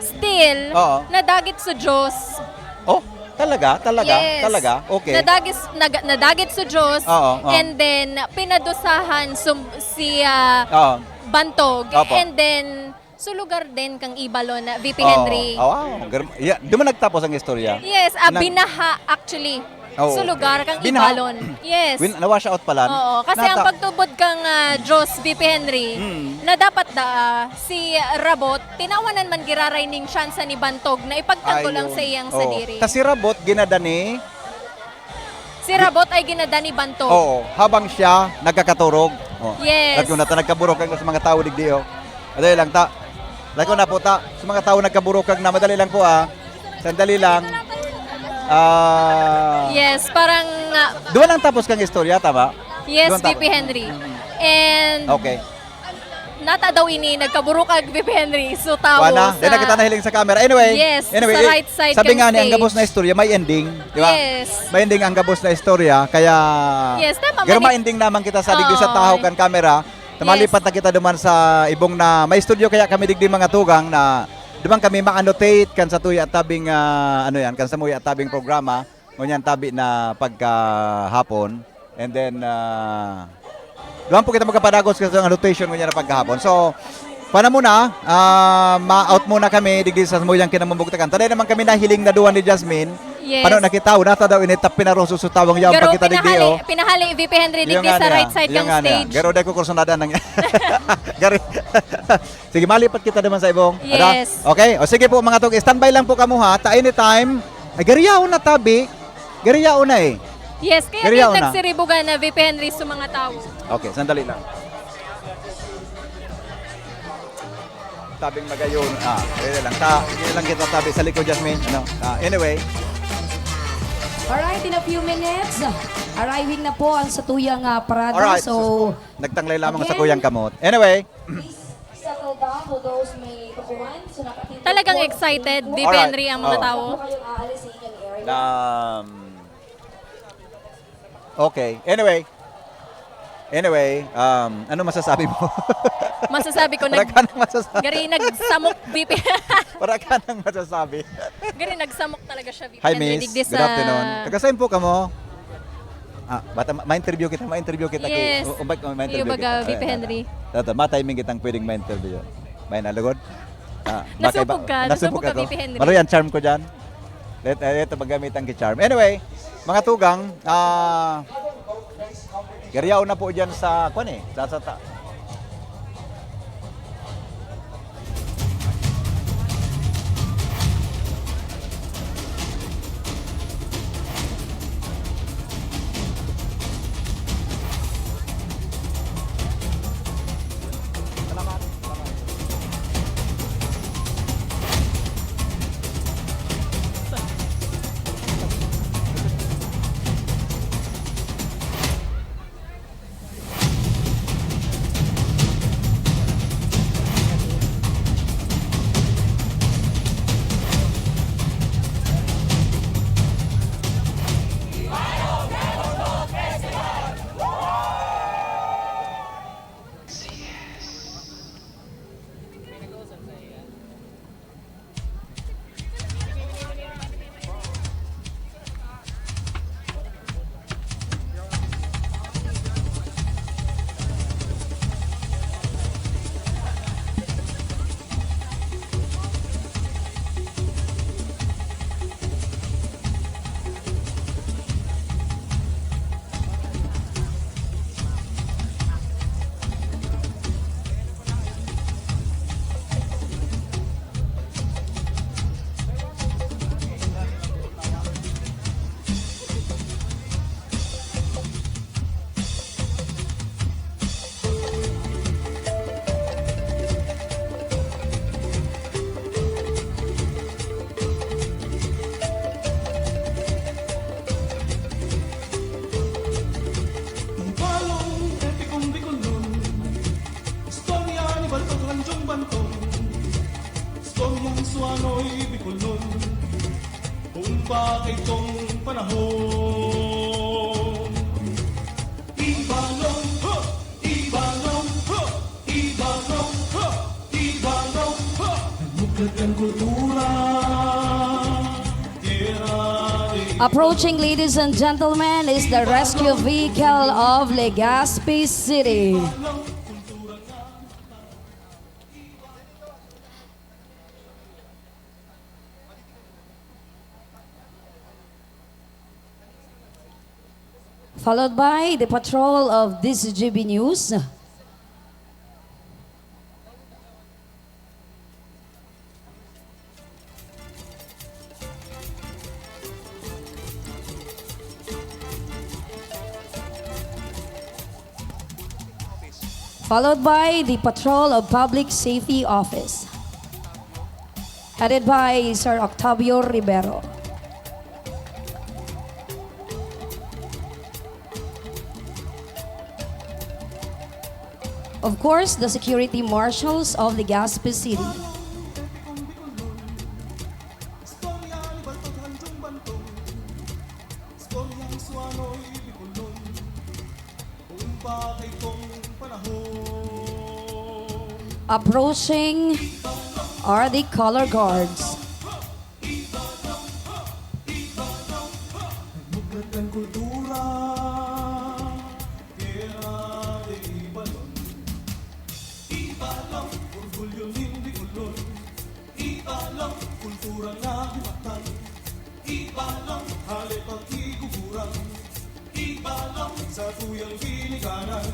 still, oo, nadagit sa Diyos. Oh, talaga? Talaga? Yes. Talaga? Okay. Nadagis-, nag-, nadagit sa Diyos, oo, oo, and then, pinadusahan sum-, si, ah, oo, Bantog, opo, and then, sa lugar din kang Ibalon na V P Henry. Oh, oh, wow. Gar-, yeah, di man nagtapos ang istorya? Yes, ah, nag- binaha, actually. Oo. Sa lugar kang Binha- Ibalon. Yes. Win-, na-wash out pala. Oo, kasi ang Nata- pagtubod kang, ah, Diyos, V P Henry, Mm. na dapat da, ah, si Rabot, tinawanan man giraray ning tsansa ni Bantog na ipagtanggol ang Ayun. sa iyang Oo. sadiri. Ta si Rabot, ginadani. Si Rabot ay ginadani Bantog. Oo, habang siya nagkakaturog. Oh. Yes. Lahat ko na ta, nagkaburok ang sa mga tao digdi, oh. Madali lang ta. Lahat ko na po ta. Sa mga tao nagkaburok na, madali lang po, ah. Sandali lang. Ah. Yes, parang, ah, Duwa lang tapos kang istorya, tama? Yes, Duwa lang V P tapos. Henry. Mm. And Okay. nata daw ini, nagkaburukag, V P Henry. So, tawo Kuha na. sa Dahil kita nahiling sa camera. Anyway, Yes, anyway, sa eh, right side sabi kang nga ni, ang stage. gabos na istorya, may ending. Di ba? Yes. May ending ang gabos na istorya. Kaya, Yes, tama, Pero mani- ma-ending naman kita sa digdi sa Oo. tahaw kan camera. Yes. Tamalipat na kita duman sa ibong na may studio kaya kami digdi mga tugang na duman kami ma-annotate kan sa tuya tabing, ah, ano yan, kan sa muya tabing programa. Ngunyan tabi na pagkahapon. And then, ah, duman po kita magkapadagos kasi ang rotation ngunyan na pagkahapon. So, pana muna, ah, ma-out muna kami digdi sa samuyang kinamumugtakan. Taday naman kami nahiling na duwa ni Jasmine. Yes. Pano nakita, una ta daw initap pinaroso sa tawang yaon Pero pagkita digdi, pinahali, oh. pinahali, V P Henry, Yung digdi nga sa niya, right side yung ng nga niya. stage. Garo dai ko kursunada nang Gari. Sige, malipat kita naman sa ibong. Ada? Yes. Okay. O sige po, mga tug, standby lang po kamo ha. Ta anytime, ay, gariyaon na tabi. Gariyaon na eh. Yes, kaya Gariyaon din na. nagsiribugan na V P Henry sa mga tao. Okay, sandali lang. Tabing magayon. Ah, dali lang. Ta, dali lang kita tabi sa likod, Jasmine. Ano? Ah, anyway. Alright, in a few minutes, arriving na po ang satuyang, ah, parada. Alright, So, sus po. Nagtanglay lamang sa Again, kuyang kamot. Anyway. Please settle down for those may kukuhan. So, nakatindog Talagang po ang excited, stage V P Alright. Henry, ang mga Oh. tao. Huwag po kayong aalis sa inyong area. Um, okay. Anyway. Anyway, um, ano masasabi mo? Masasabi ko, Wala nag-, ka nang masasabi. gari nagsamok, V P. Wala ka nang masasabi. Gari nagsamok talaga siya, V P Hi, Henry, Miss. digdi Good sa afternoon. Taga saan po kamo? Ah, bata, ma-, ma-interview kita, ma-interview kita ki-, Yes. o, o, ma-, ma-interview Iyo baga, kita. V P Eh, Henry. Tato, ma-timing kitang pwedeng ma-interview. May nalugod? Ah, Nasubog makaiba-, ka, nasubog nasubog ka, ako. V P Henry. Maroy ang charm ko dyan. Let, eh, ito, maggamitan ki charm. Anyway, mga tugang, ah, gariyaw na po dyan sa, kwan eh, sa, sa ta-, Ibalong epikong Bicolnon, istorya ni Bantog Ranjong Bantog, istoryang Suanoy Bicolnon, poon pa kaitong panahon. Ibalong, ha! Ibalong, ha! Ibalong, ha! Ibalong, ha! Nagmuklat ang kultura. Tierra de Approaching, ladies and gentlemen, is the rescue vehicle of Legazpi City. Followed by the patrol of this G B News. Followed by the Patrol of Public Safety Office, headed by Sir Octavio Rivero. Of course, the security marshals of Legazpi City. Approaching are the color guards. Nagmuklat kan kultura, kaya de Ibalon. Ibalon, orgulyo nin Bicolnon. Ibalon, kultura na himatan. Ibalon, hale pag-iguguran. Ibalon, sa tuyang ginikanan.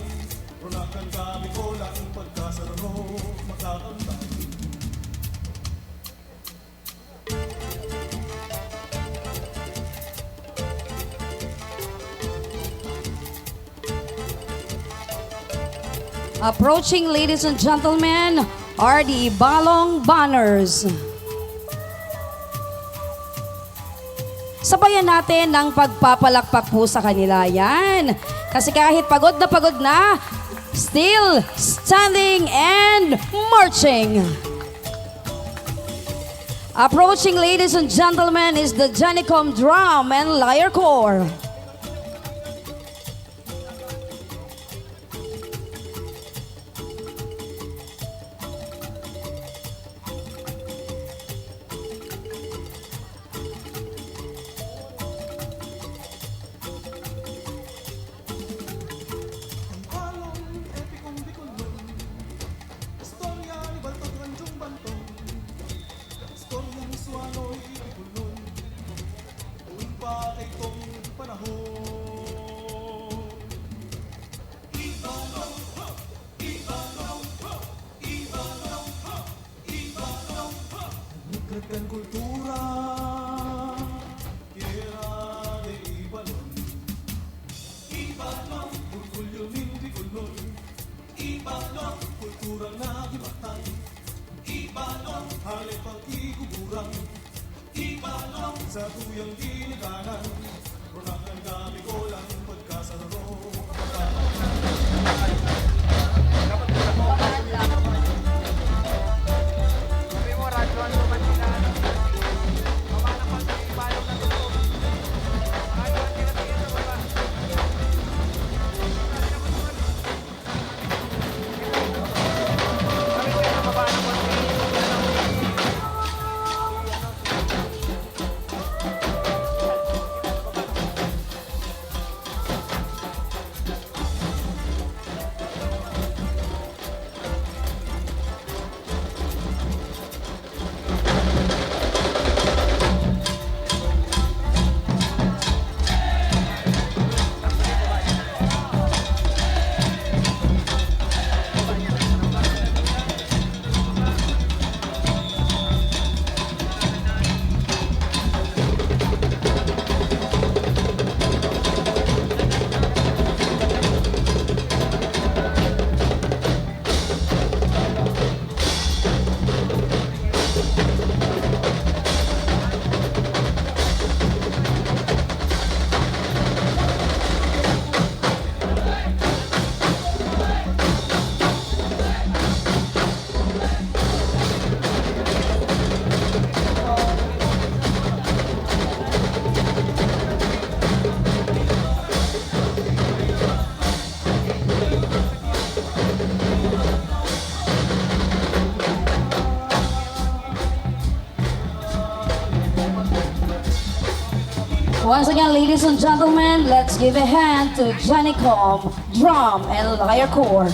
Ronakan kami ko lang pagkasararo, makakamtan. Approaching, ladies and gentlemen, are the Ibalong Banners. Sabayan natin ng pagpapalakpak po sa kanila. Yan. Kasi kahit pagod na pagod na, still standing and marching. Approaching, ladies and gentlemen, is the Genicom Drum and Lyre Corps. Istoryang suwanoy, Bicolnon, poon pa kaitong panahon. Ibalong, ha! Ibalong, ha! Ibalong, ha! Ibalong, ha! Nagmuklat kan kultura, tierra de Ibalon. Ibalong, orgulyo nin Bicolnon. Ibalong, kultura na himatan. Ibalong, hale pag-iguguran. Ibalong, sa tuyang ginikanan. Ronakan kami ko lang pagkasararo. Once again, ladies and gentlemen, let's give a hand to Genicom Drum and Lyre Corps.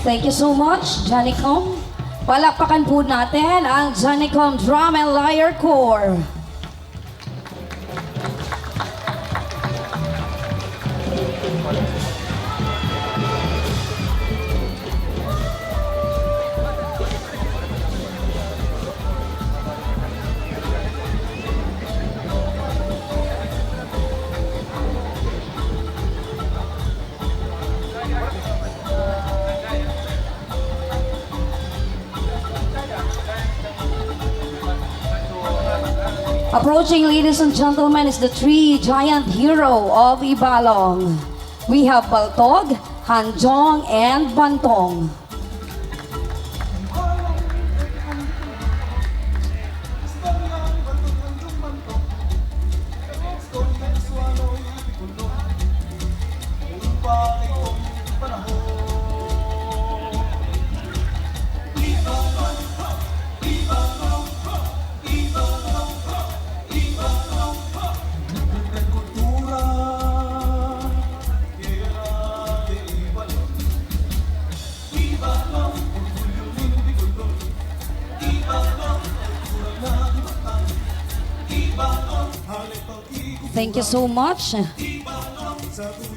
Thank you so much, Johnny Com. Palakpakan po natin ang Johnny Com Drum and Lyre Corps. Approaching, ladies and gentlemen, is the three giant hero of Ibalong. We have Baltog, Hanjong, and Bantong. Thank you so much.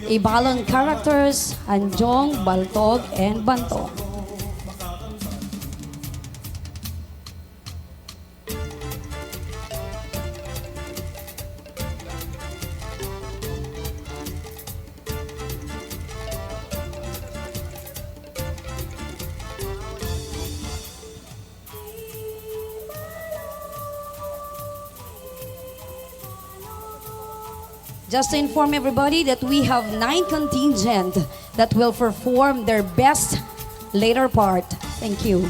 Ibalong characters, Hanjong, Baltog, and Bantog. Just to inform everybody that we have nine contingent that will perform their best later part. Thank you.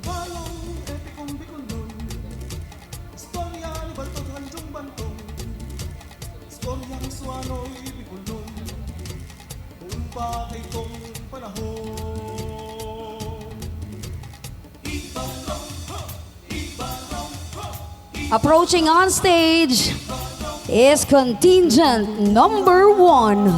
Balong epikong Bicolnon, istorya ni Baltog Hanjong Bantong, istoryang Suanoy Bicolnon, noon pa kaitong panahon. Approaching on stage is contingent number one.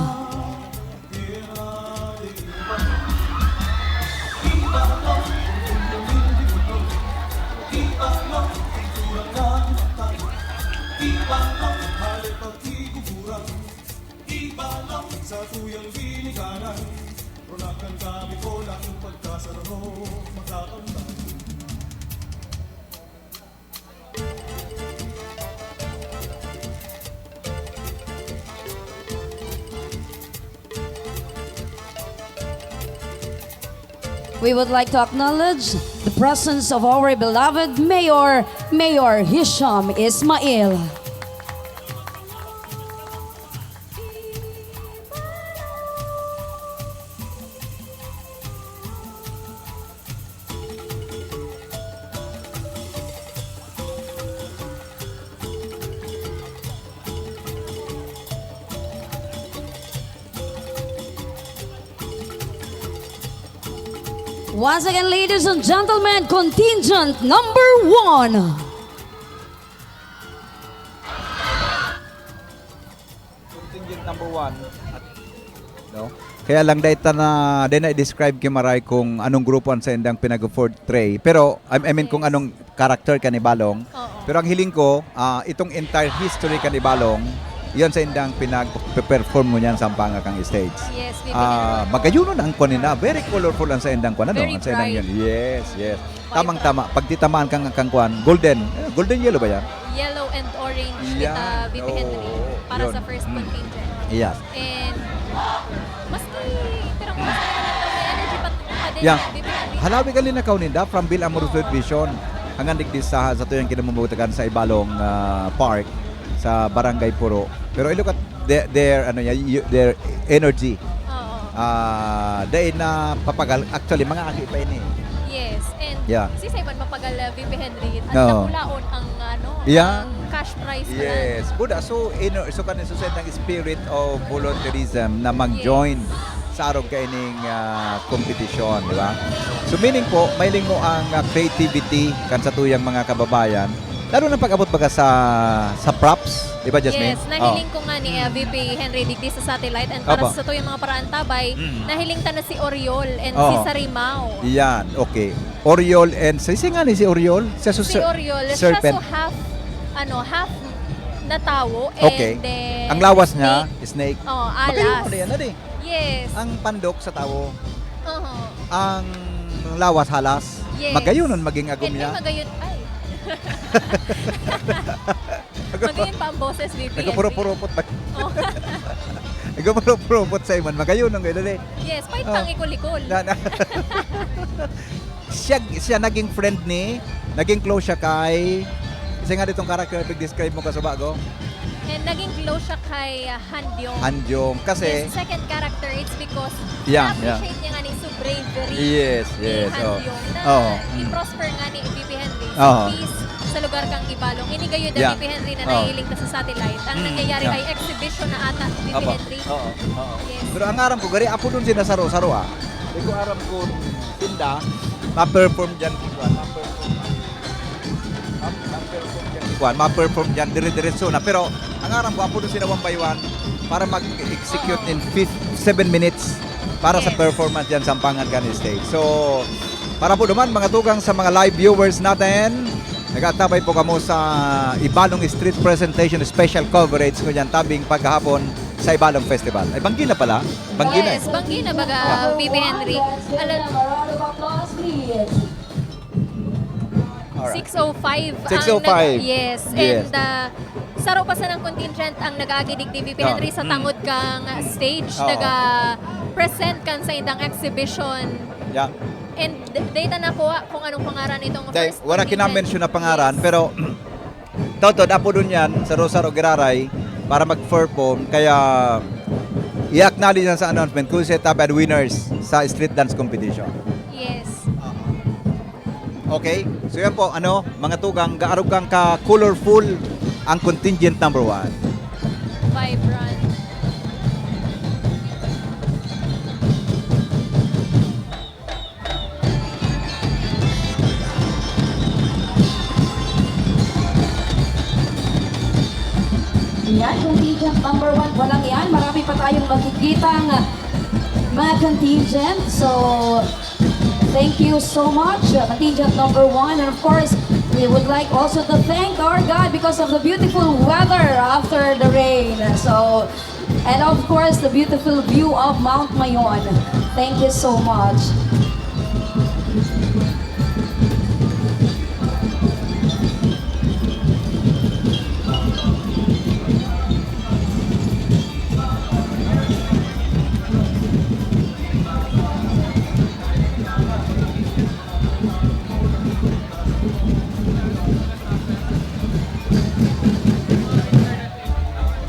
We would like to acknowledge the presence of our beloved Mayor, Mayor Hisham Ismail. Once again, ladies and gentlemen, contingent number one. Contingent number one. At, no? Kaya lang, dai ta na, dai na i-describe ki Maray kung anong grupo ang saindang pinag-portray. Pero, I, I mean, kung Yes. anong character kan Ibalong. Oo. Pero ang hiling ko, ah, itong entire history kan Ibalong, iyan saindang pinag-perform ngunyan sa Pampanga kang stage. Yes, we Ah, believe. Magayon ang kwan nila. Very colorful ang saindang kwan, ano? Very Ang saindang bright. yun. Yes, yes. Tamang-tama. Pagtitamaan kang, kang kwan, golden. Eh, golden yellow ba yan? Yellow and orange Yan. kita, V P Henry, Oo. para Yun. sa first Mm. contingent. Yes. And maski pirang oras na naman daw, may energy pa, pa din Yeah. yan, V P Henry. Halawi ka linakaw ninda from Bill Amorous Oo. Vision. Hanggang digdi sa, sa tuyang kinamumugtakan sa Ibalong, ah, Park, sa Barangay Puro. Pero I look at the, their, ano, ya-, y-, their energy. Oo. Ah, dahil na papagal, actually, mga aki pa ini. Yes, and Yeah. si Simon mapagal, uh, V P Henry, at Oo. nakulaon ang, ano, Yeah. ang cash prize pala. Yes. Buda, so, ino-, so, kan susunod ang spirit of volunteerism na mag-join Yes. sa arog kaining, ah, kompetisyon, di ba? So, meaning po, mahiling mo ang, ah, creativity kan sa tuyang mga kababayan, lalo na pag-abot baga sa, sa props, di ba, Jasmine? Yes, nahiling Oh. ko nga ni, ah, V P Henry digdi sa satellite, and para Opo. sa tuyang mga paraantabay, Mm. nahiling ta na si Oriol and si Oh. Sarimao. Yan, okay. Oriol and, si, si nga ni si Oriol? Siya su-, Si Oriol, siya serpent. su half, ano, half na tawo, Okay. and Ang lawas niya, snake. snake. Oh, Magayon alas. mo na yan, adi. Yes. Ang pandok sa tawo. Oho. Ang lawas halas. Yes. Magayon nun maging agom And niya. then magayon, ay. Magayon pa ang boses, V P N P. Nagpupurupurupot ba? Oh. Nagpupurupurupot sa iman. Magayon ang ganun eh. Yes, fight Oh. pang ikol-ikol. Na, na. Siya, siya naging friend ni, naging close siya kay, kasi nga ditong character, pag-describe mo kasubago? And naging close siya kay, ah, Handyong. Handyong, kasi His second character, it's because Yeah, yeah. na-appreciate niya nga ni so bravery Yes, ni yes, oh. Handyong na Oo, mm. i-prosper nga ni V P Henry sa Oo. peace sa lugar kang Ibalong. Ini gayon na Yeah. V P Henry na Oo. nahiling ka sa satellite. Ang Mm, nangyayari yeah. ay exhibition na ata, V P Opo. Henry. Oo, oo. Yes. Pero ang aram ko, gari, apo dun sila saro-saro, ah. Di ko aram kung tinda, ma-perform dyan, di ko alam, ma-perform. Ma'am, ma'am, pero kung yan, kuwan, ma-perform dyan, dire-diretso na. Pero ang aram ko, apo na sila one by one para mag-execute Oo. in fif-, seven minutes para sa Yes. performance dyan sa Sampangan kan stage. So, para po naman, mga tugang sa mga live viewers natin, nag-atabay po kamo sa Ibalong Street Presentation Special Coverage ngunyan tabing paghahapon sa Ibalong Festival. Ay, banggi na pala. Banggi na Yes, eh. banggi na baga, Ah. V P Henry. Ala- Round of applause, please. Alright. six oh five ang six oh five. nag-, yes. Yes. And, ah, saro pa sanang contingent ang nag-aagi digdi, V P Ah. Henry, sa Mm. tangod kang stage, Oo. naga-present kan sa indang exhibition. Yeah. And d-, data na kuha kung anong pangaran itong Dahil first wala contingent. kinamention na pangaran, Yes. pero Totoo, apo dun yan, sa Rosario Giraray, para mag-perform. Kaya, i-acknowledge yan sa announcement kung siya top and winners sa street dance competition. Yes. Okay? So yan po, ano, mga tugang, gaarog kang ka-colorful ang contingent number one. Vibrant. Yan, contingent number one pa lang yan. Marami pa tayong makikitang mga contingent. So, thank you so much, uh, contingent number one. And of course, we would like also to thank our God because of the beautiful weather after the rain. So, And of course, the beautiful view of Mount Mayon. Thank you so much.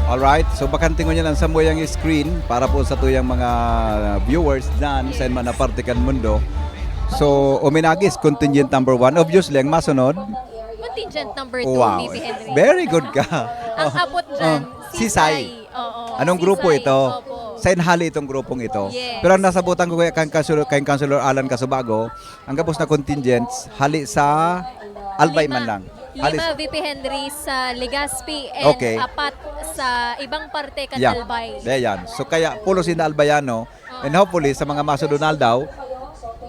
Alright, so bakantingon niya lang sa muyang screen para po sa tuyang mga viewers dyan sa Yes. mga parte kan mundo. So, Uminagis, contingent number one. Obviously, ang masunod. Contingent number two, Wow. V P Henry. Very good ka. Ang abot dyan, Oh, si Sisay. Sisay. Oo, Anong si grupo Sisay. ito? Opo. Sa inhali itong grupong ito. Yes. Pero ang nasabutan ko kaya kang Councilor, kang Councilor Alan Casubago, ang gabos na contingents, hali sa Albay Lima. man lang. Hali Lima sa V P Henry sa Legazpi and Okay. apat sa ibang parte kan Yeah. Albay. There yan. So kaya pulos in Albayano, Oo. and hopefully sa mga masunod na aldaw,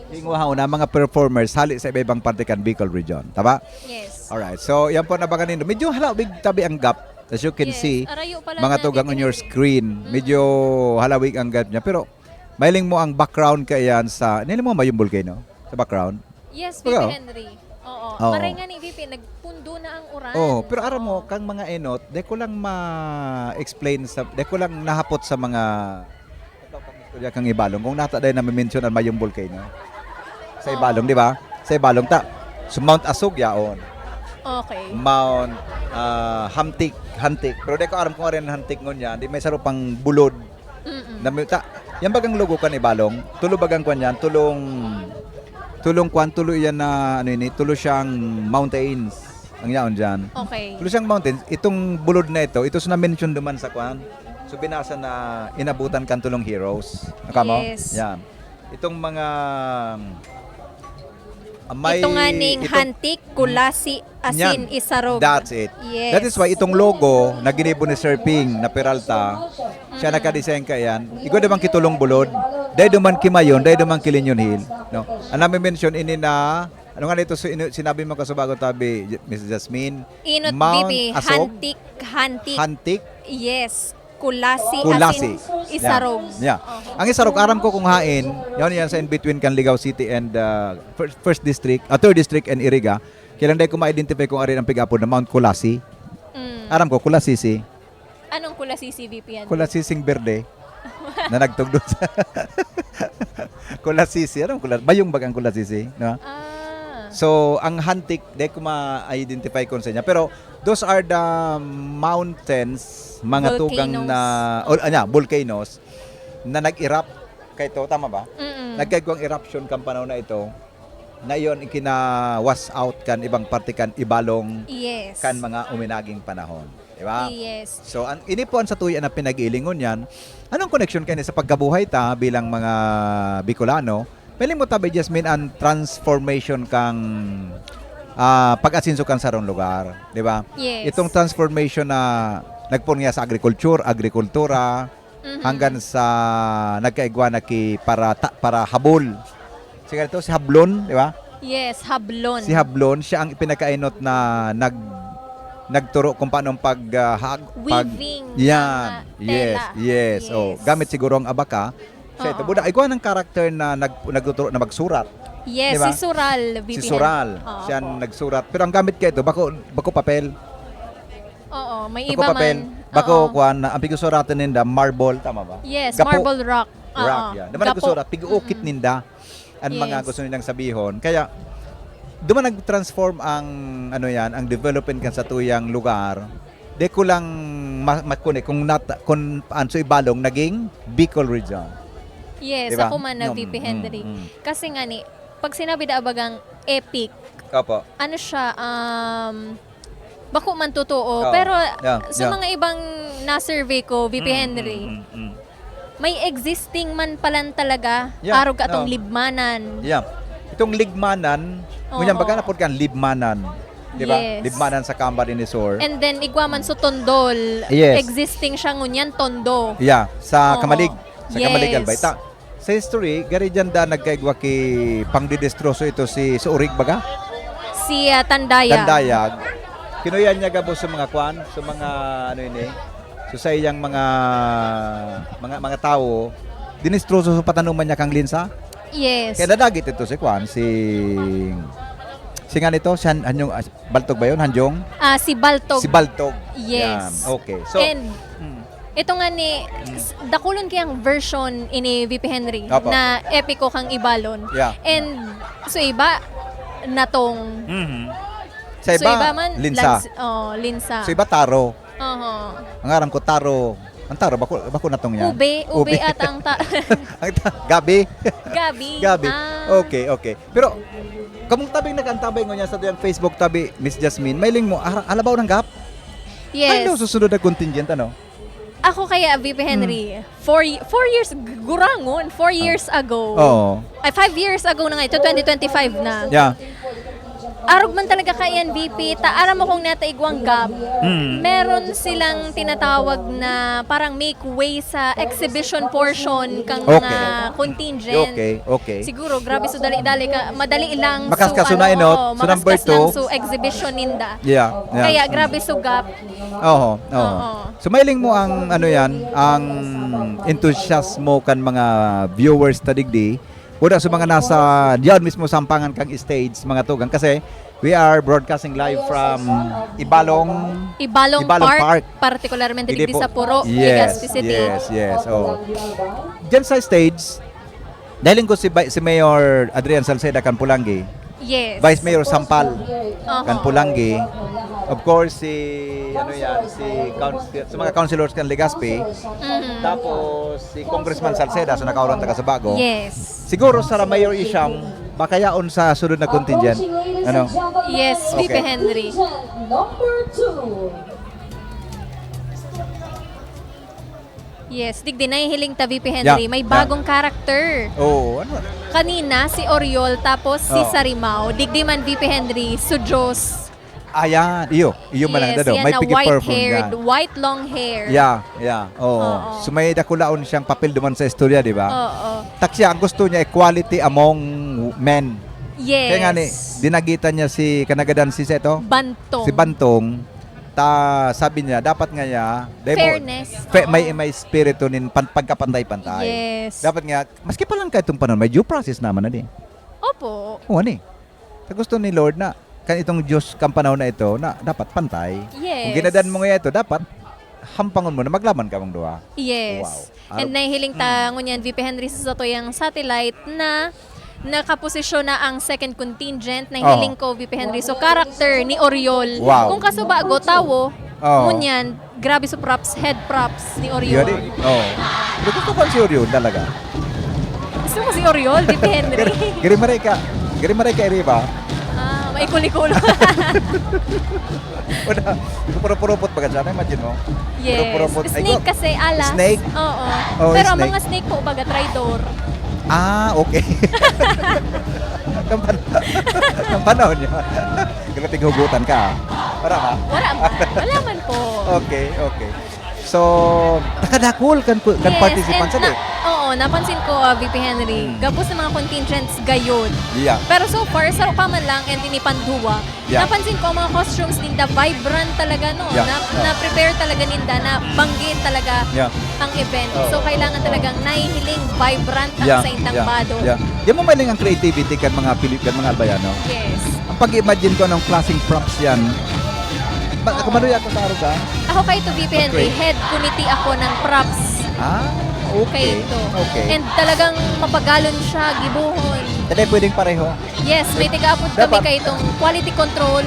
hinguhaon na mga performers hali sa iba-ibang parte kan Bicol region. Tama? Yes. Alright. So yan po nabangan nindo. Medyo halawig tabi ang gap. As you can Yes. see, Arayo pala mga na tugang on your titinipid. screen. Mm. Medyo halawig ang gap niya. Pero mailing mo ang background kaiyan sa, nila mo Mayong Volcano? Sa background? Yes, Pero V P Henry. Oo. Oo. Maray nga ni V P, nagpundo na ang uran. Oo, pero aram mo, Oo. kang mga enot, di ko lang ma-explain sa, di ko lang nahapot sa mga istorya kang Ibalong. Kung nata dahil na-mention ang Mayong Volcano. Sa Oo. Ibalong, di ba? Sa Ibalong, ta. So, Mount Asog yaon. Okay. Mount ah, Hamtik, Hantik. Pero di ko aram kung arin Hantik ngunyan. Di may saro pang bulod. Mm-mm. Na may, ta, yan bagang logo kan Ibalong? Tulo bagang kwan yan? Tulong, tulong kwan, tulo yan na, ano ini, tulo siyang mountains. Ang yaon dyan. Okay. Tulo siyang mountains. Itong bulod na ito, ito sa na-mention duman sa kwan. So binasa na inabutan kan tulong heroes. Nakamo? Yes. Yan. Itong mga ah, may Ito nga ning itong- Hantik, Kulasi, Asin, Yan. Isarog. That's it. Yes. That is why itong logo na ginibo ni Sir Ping na Peralta, siya nakadesign ka yan. Igwa naman kitulong bulod. Dahil duman kimayon, dahil duman kilinyon hill. No? Ang nami-mention ini na, ano nga nito si- ino- sinabi mo kasubago tabi, Miss Jasmine? Inot Mount Bibi, Asog? Hantik, Hantik. Hantik? Yes. Kulasi, Kulasi. Asin, Isarog. Yeah. Yeah. Ang Isarog, aram ko kung hain, yun yan sa in-between kan Ligao City and uh, first, first District, uh, third District and Iriga. Kailan dahil ko ma-identify kung arin ang pig-apod na Mount Kulasi. Mm. Aram ko, Kulasisi. Anong Kulasisi, V P N? Kulasising berde na nagtugdod sa Kulasisi. Anong Kulas? Bayong bagang Kulasisi, no? Ah. So, ang Hantik, di ko ma-identify kung sa niya. Pero, those are the mountains, mga tugang Volcanoes. na, o, anya, volcanoes, na nag-erupt. Kaya ito, tama ba? Mm-mm. Nagkaigwang eruption kang panahon na ito, na iyon ikinawas out kan ibang parte kan Ibalong Yes. kan mga uminaging panahon. Di ba? Yes. So, ang, ini po ang satuya na pinag-ilingon yan. Anong connection kayo sa pagkabuhay ta bilang mga Bicolano? Piling mo tabi, Jasmine, ang transformation kang ah, pag-asenso kan sarong lugar, di ba? Yes. Itong transformation na nagpurong niya sa agriculture, agrikultura, Mhm. hanggang sa nagkaigwa na ki para, ta- para habol. Sige ito, si Hablon, di ba? Yes, Hablon. Si Hablon, siya ang pinakainot na nag nagturo kung paano ang pag, ah, hag- pag- Weaving Yan. ng, ah, Yes, tela. yes. Oh, Yes. gamit siguro ang abaka. Siya ito. Oo. Buda, igwa ng character na nag, nagtuturo na magsurat. Yes, Di ba? si Sural, V P N. Si Sural. Oo. Siya ang nagsurat. Pero ang gamit kayo ito, bako, bako papel. Oo, may Bako iba papel. man. Bako, Oo. Kuan, na, ang pigsusuratan ninda, marble, tama ba? Yes, Gapo. marble rock. Rock, Oo. yeah. Di ba Gapo. nagsusurat? Pig-uukit Mm-mm. ninda ang mga Yes. gusto nilang sabihin. Kaya, duman nag-transform ang, ano yan, ang development kan sa tuyang lugar. Di ko lang ma- makune kung, nat- kung ang sa Ibalong naging Bicol region. Yes, Di ba? ako man na Mm, V P mm, Henry. mm. Kasi nga ni, pag sinabi da bagang epic, Opo. ano siya, um, bako man totoo, Oo. pero Yeah, sa yeah. mga ibang na-survey ko, V P Mm, Henry, mm, mm, mm. may existing man palan talaga, Yeah, arog katong no. Libmanan. Yeah. Itong Ligmanan, Oo. ngunyan baga na po kang Libmanan. Di ba? Yes. Libmanan sa Kamba din ni Sur. And then, igwa man sa Tondol, Yes. existing siya ngunyan, Tondo. Yeah, sa Oo. Kamalig. Sa Kamalig, Yes. Albay. Ta, sa history, gari dyan da nagkaigwa ki pangdidestroso ito si, si Urig baga? Si ah, Tandayag. Tandayag. Kinuya niya gabos sa mga kwan, sa mga ano ini, so sa iyang mga mga mga tao, dinistroso sa patanuman niya kang linsa. Yes. Kaya nadagit ito si kwan, si si nga nito, si Han, Hanyong, ah, Baltog ba yun? Hanjong? Ah, si Baltog. Si Baltog. Yes. Yan. Okay. So, And mm, ito nga ni, s- dakulon kayang version ini V P Henry Opo. na epiko kang Ibalon. Yeah. And so iba, natong. mhm. Sa So iba, iba man, linsa. lans- oh, linsa. Sa iba, taro. Oho. Ang aram ko, taro. Ang taro, bako, bako natong yan. Ube, ube at ang ta- Ang ta- gabi. Gabi. Gabi. Ah. Okay, okay. Pero, kamong tabing nag-antabay ngunyan sa tuyang Facebook tabi, Miss Jasmine, mailing mo, ara- alabaw ng gap? Yes. Ano susunod na contingent, ano? Ako kaya, V P Henry, Hmm. four, y- four years, g- gurangon, four years ago. Oo. Ay, five years ago na nga ito, twenty twenty-five na. Yeah. Arog man talaga kaiyan, V P, ta aram mo kung nataigwang gap, Mm. meron silang tinatawag na parang make way sa exhibition portion kang Okay. mga contingent. Okay, okay. Siguro, grabe, so dali-dali ka, madali lang. Makas ka, so, so na, ano, inot. oo, So, makas number lang, two. so exhibition ninda. Yeah, yeah. Kaya grabe so gap. Oo, oo. Oo. So, mailing mo ang, ano yan, ang entusiasmo kan mga viewers ta digdi. Buda sa mga nasa diyan mismo sampangan kang stage, mga tugang. Kasi, we are broadcasting live from Ibalong, Ibalong, Ibalong Park, Park. Particularmente Hindi digdi po. sa Puro, Yes, Legazpi City. yes, yes. Oh. Diyan sa stage, dahil ko si, Bay- si Mayor Adrian Salceda kan Pulanggi, Yes. Vice Mayor Sampal, Oho. kan Polangui. Of course, si, ano yan, si council, sa mga councilors kan Legazpi. Mhm. Tapos, si Congressman Salceda, sa nakaurang taga Sabago. Yes. Siguro sa Mayor Isham, baka yaon sa sunod na contingent. Ano? Yes, V P Okay. Henry. Number two. Yes, digdi nahihiling ta V P Henry. Yeah, May yeah. Bagong character. Oo, ano? Kanina, si Oriol, tapos si Oo. Sarimao. Digdi man V P Henry, so Diyos. Ayan, iyo. Iyo man ang Yes, dado. yan May na pigi-perform white-haired, dyan. White long hair. Yeah, yeah. Oo. Oo. So may dakulaon siyang papel duman sa istorya, di ba? Oo. Tak siya, ang gusto niya ay quality among men. Yes. Kaya nga ni, dinagitan niya si kanagadan si Seto. Bantong. Si Bantong. Ta, sabi niya, dapat nga niya, dahil mo- Fairness. fe- Oo. may, may espiritu nin pan, pagkapantay-pantay. Yes. Dapat nga, maski pa lang kaitong panahon, may due process naman na di. Opo. Oo, ani. Sa gusto ni Lord na, kan itong Diyos kang panahon na ito, na dapat pantay. Yes. Kung ginadan mo nga ito, dapat hampangon mo na maglaban ka mong duha. Yes. Wow. And Arog- nahihiling ta ngunyan, V P Henry, sa satuyang satellite na nakaposisyon na ang second contingent. Nahihiling ko, V P Henry. So, character ni Oriol. Wow. Kung kasubago, tawo, Oo. ngunyan, grabe sa props, head props ni Oriol. Yun eh. Oo. Pero gusto ko si Oriol talaga. Gusto mo si Oriol, V P Henry? Giri maray ka. Giri maray ka, Iriba. Ah, maikulikul. Wala. Puro-puropot baga siya. Imagine mo. Yes. Puro-puropot. Ay, Snake go. Kasi, alas. Snake? Oo. Oh, Pero ang snake. Mga snake po, baga, traidor. Ah, okay. Ang pan- ang panahon niya. Grabe, hugutan ka. Para ka? Wala man. Wala man po. Okay, okay. So, nakadakol kan, kan Yes, participants, and ano? Na, oo, napansin ko, ah, V P Henry, Hmm. gabos na mga contingents gayon. Yeah. Pero so far, saro pa man lang and ini pandua. Yeah. Napansin ko ang mga costumes ninda, vibrant talaga, no? Yeah. Na, Yeah. na-prepare talaga ninda, na banggi talaga Yeah. ang event. Oo. So, kailangan Oo. talagang nahihiling vibrant ang Yeah, sa indang yeah, bado. yeah. Di mo maling ang creativity kan mga Pilip, kan mga Albayano. Yes. Ang pag-imagine ko anong klaseng props yan. Ba, ako manuya ako sa aruga. Ako kay ito, V P Henry, Okay. head committee ako ng props. Ah, Kay okay. ito. Okay. And talagang mapagalon siya, gibuhon. Hindi pwedeng pareho. Yes, may tigaapod kami Dapat- kay itong quality control.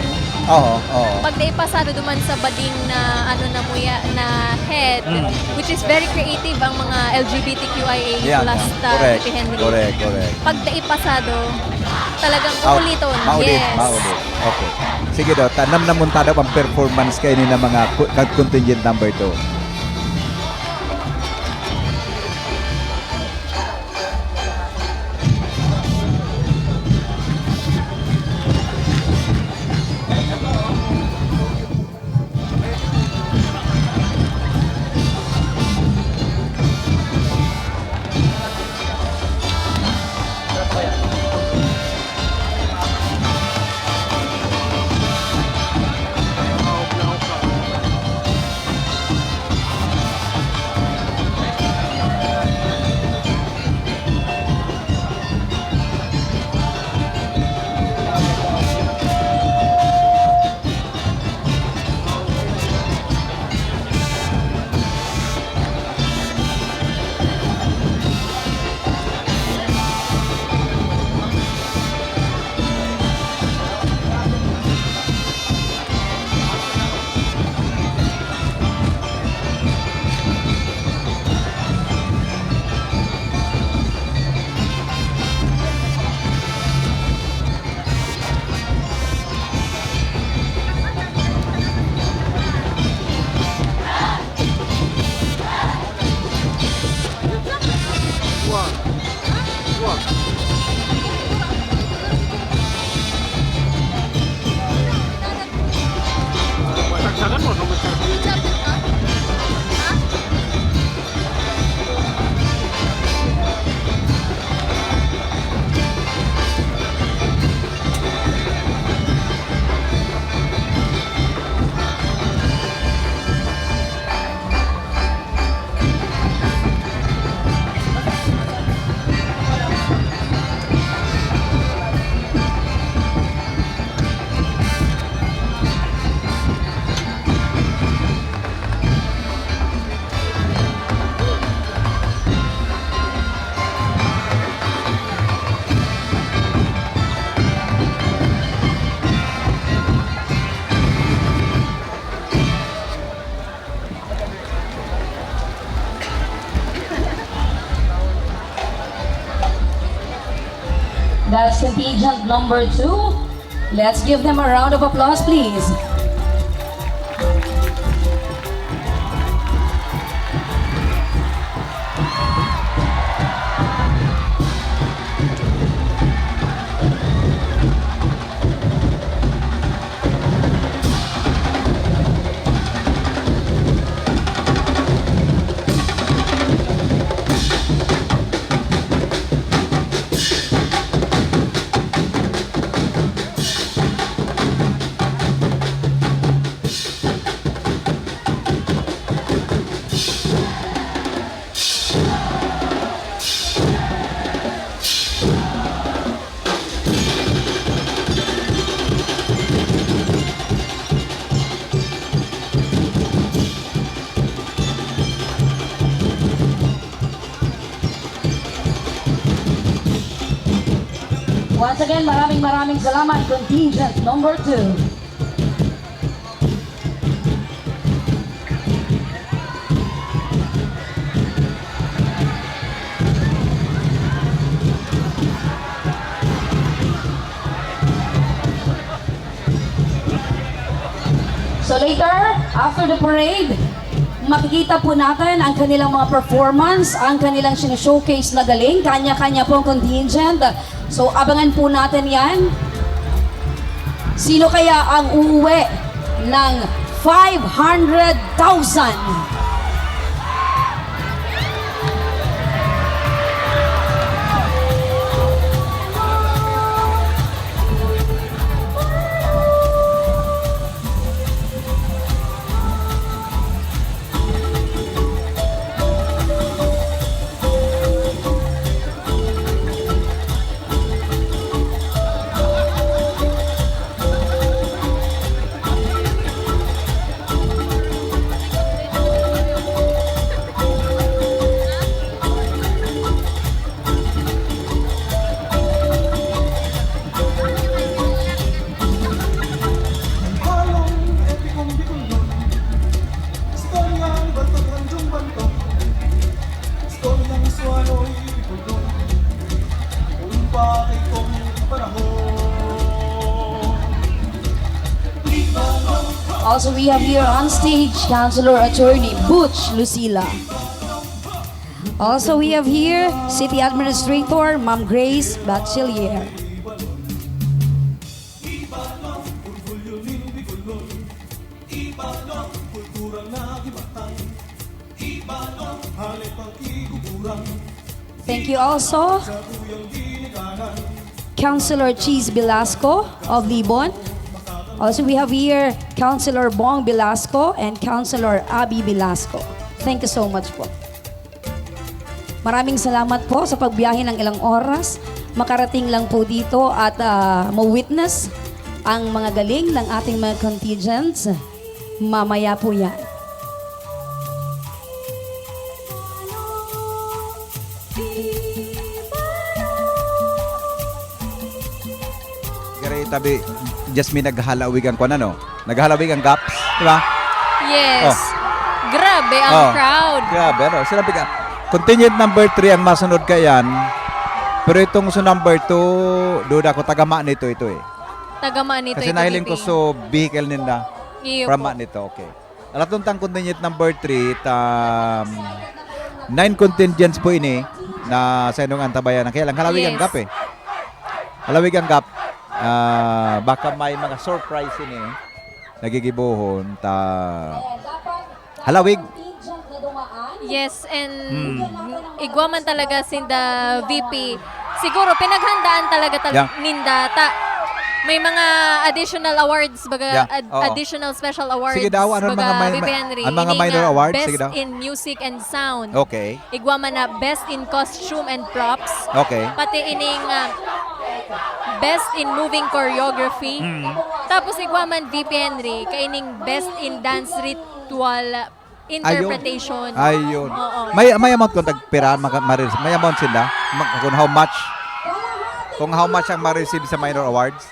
Oo, oo. Pag naipasado duman sa bading na ano na muya na head, Mm. which is very creative ang mga L G B T Q I A Yeah, plus yeah. ta, Correct. V P Henry. Correct, correct. Pag naipasado, talagang Out. uuliton. Maulit, Yes. maulit. Okay. Sige daw, tanam na mong tadap ang performance kayo ni na mga ku- contingent number two. Contingent number two. Let's give them a round of applause, please. Once again, maraming maraming salamat, contingent number two. So later, after the parade, makikita po natin ang kanilang mga performance, ang kanilang sino-showcase na galing, kanya-kanya pong contingent. So abangan po natin yan. Sino kaya ang uuwi ng five hundred thousand? Also, we have here on stage, Councilor Attorney Butch Lucila. Also, we have here City Administrator Ma'am Grace Bachelier. Thank you also, Councilor Cheese Velasco of Libon. Also, we have here Councilor Bong Velasco and Councilor Abby Velasco. Thank you so much po. Maraming salamat po sa pagbiyahe ng ilang oras. Makarating lang po dito at, ah, ma-witness ang mga galing ng ating mga contingents. Mamaya po yan. Gari tabi, Jasmine, naghalawig ang kwan, ano? Naghalawig ang gaps, di ba? Yes. Oh. Grabe ang Oh. crowd. Grabe, ano? Sinabi ka, contingent number three ang masunod kaiyan. Pero itong sa number two, duda ko, tagama nito ito eh. Tagama nito Kasi ito, nahiling ko P P. So vehicle ninda. Iyo Prama po. Nito, okay. Alaton tang contingent number three, ta, um, nine contingents po ini na sa inong antabayanan. Kaya lang, halawig ang Yes. gap eh. Halawig ang gap. Ah, baka may mga surprise ini. Nagigibohon ta halawig. Yes, and Hmm. igwa man talaga sinda V P. Siguro pinaghandaan talaga tal- Yeah. ninda ta. May mga additional awards, baga Yeah, ad- oo. additional special awards, Sige daw, ano ang baga mga may- V P Henry, ang mga ining, minor ah, awards? Sige best daw. in music and sound. Okay. Igwa man na best in costume and props. Okay. Pati ining, ah, best in moving choreography. Mm. Tapos igwa man V P Henry, kaining best in dance ritual interpretation. Ayun. Oo. May, may amount kung tagpira, maka-, ma-receive. May amount sila? Ma-, kung how much? Kung how much ang ma-receive sa minor awards?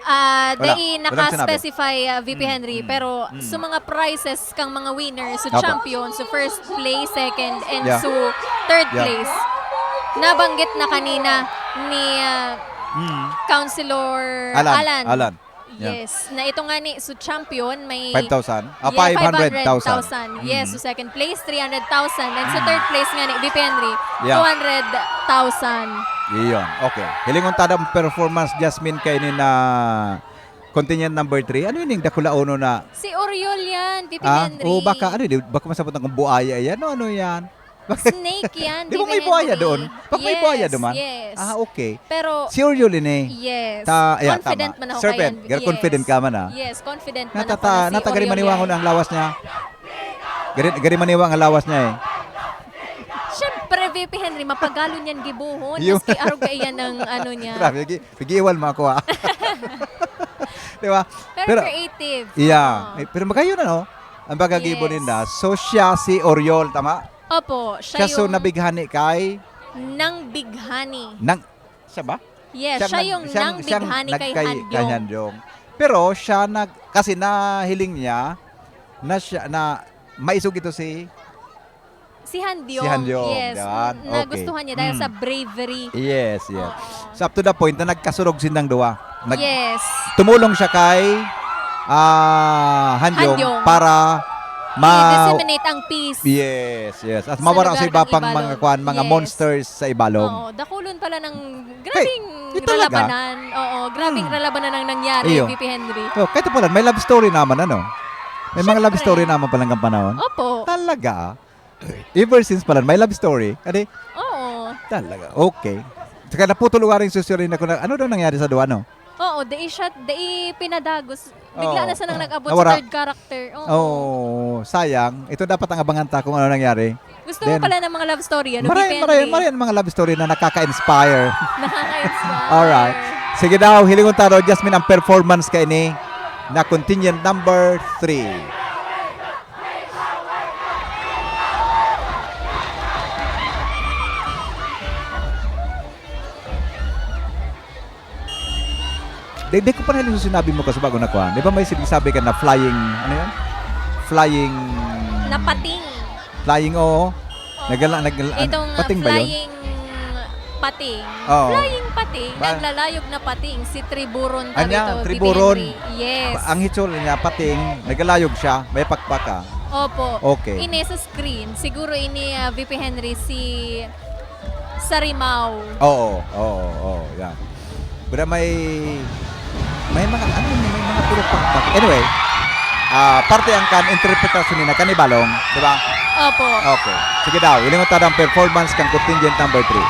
Ah, Wala. dai Walang sinabi. naka-specify, ah, V P Mm, Henry, mm, pero mm. sa mga prizes kang mga winners, so Apo. champion, so first place, second, and Yeah. so third Yeah. place, nabanggit na kanina ni, ah, Mm. Councilor Alan, Alan. Alan. Yeah. Yes. Na ito nga ni, so champion, may five thousand? Ah, yeah, five hundred thousand. Five hundred thousand. Yes, Mm. so second place, three hundred thousand. And so Mm. third place nga ni, V P Henry, Yeah. two hundred thousand. Iyon. Okay. Hilingon ta daw performance, Jasmine, kay ni na contingent number three. Ano yun yung dakula uno na? Si Oriol yan, V P Ah? Henry. Oo, baka, ano, di, baka masabot na kung buaya yan. Ano, ano yan? Snake yan, Di ba may buhaya doon? Pag may buhaya Yes, duman? yes. Ah, okay. Pero Si Oriol ini. Yes. Ta-, ayan, Confident tama. man ako Serpent, kay Andy. gar-, confident Yes. ka man, ah. Yes, confident man Natata-, ako na si natagari Oriol maniwangon yan. ang lawas niya. Gari, gari maniwang ang lawas niya, eh. Siyempre, V P Henry, mapagalon yan gibuhon. Yung Maski arog kaiyan ng ano niya. Grabe, gi-, giiwal mo ako, ah. Di ba? Pero Pero, creative. yeah. Oo. Eh, pero magayon, ano? Ang pagkagibo Yes. ninda. So, siya si Oriol, tama? Opo, siya Siya so yung nabighani kay? Nang bighani. Nang, siya ba? Yes, Siya siya nag-, yung siyang, nang siyang bighani kay nagkay-, kay Handyong. Handyong. Pero siya nag-, kasi nahiling niya na siya, na maisog ito si Si Handyong, Si Handyong, yes. yan. Mm, Okay. nagustuhan niya dahil Mm. sa bravery. Yes, yes. Oo. So, up to the point na nagkasurog sindang duwa. Nag-, Yes. tumulong siya kay, ah, Handyong Handyong. para ma- I-disseminate ang peace Yes, yes. At sa mawara lugar sa iba ng pang Ibalong. mga kwan, mga Yes. monsters sa Ibalong. Oo, dakulon pala ng Hey, grabing ito talaga. ralabanan. Oo, grabing Hmm. ralabanan ang nangyari, Iyo. V P Henry. Oh, kahit pala, may love story naman, ano? May mga love Siyempre. story naman palang kang panahon. Opo. Talaga? Ever since pala, may love story? Adi? Oo. Talaga, okay. Saka naputol uwaring susurin ako na, ano daw nangyari sa duwa, no? Oo, dai siya, dai pinadagos. Bigla Oo. na sanang nag-abot Nawara. sa third character. Oo. Oo, sayang. Ito dapat ang abangan ta kung ano nangyari. Gusto mo Then, pala ng mga love story, ano, maray, V P Henry? maray, maray ang mga love story na nakaka-inspire. Nakaka-inspire. Alright. Sige daw, hilingon ta daw, Jasmine, ang performance kaini na contingent number three. Di, di ko pa nalinaw sinabi mo kasi bago na kuwan. Di ba may sinasabi ka na flying, ano yun? Flying Na pating. Flying, oo. Oo. Nagala-, nagala-, Itong, ah, pating ba yun? flying pating. Oo. Flying pating, Ba- naglalayog na pating, si Triburon Anya, Tabito, Triburon. V P Henry. Yes. Ang hitsura niya, pating, naglalayog siya, may pakpak, ah. Opo. Okay. Ini sa screen, siguro ini, ah, V P Henry, si Sarimao. Oo, oo, oo, yan. Pero may, may mga, ano yun, may mga puro pakpak. Anyway, ah, parte ang kan interpretasyon ni na kan Ibalong, di ba? Opo. Okay. Sige daw, hilingon ta ang performance kan contingent number three.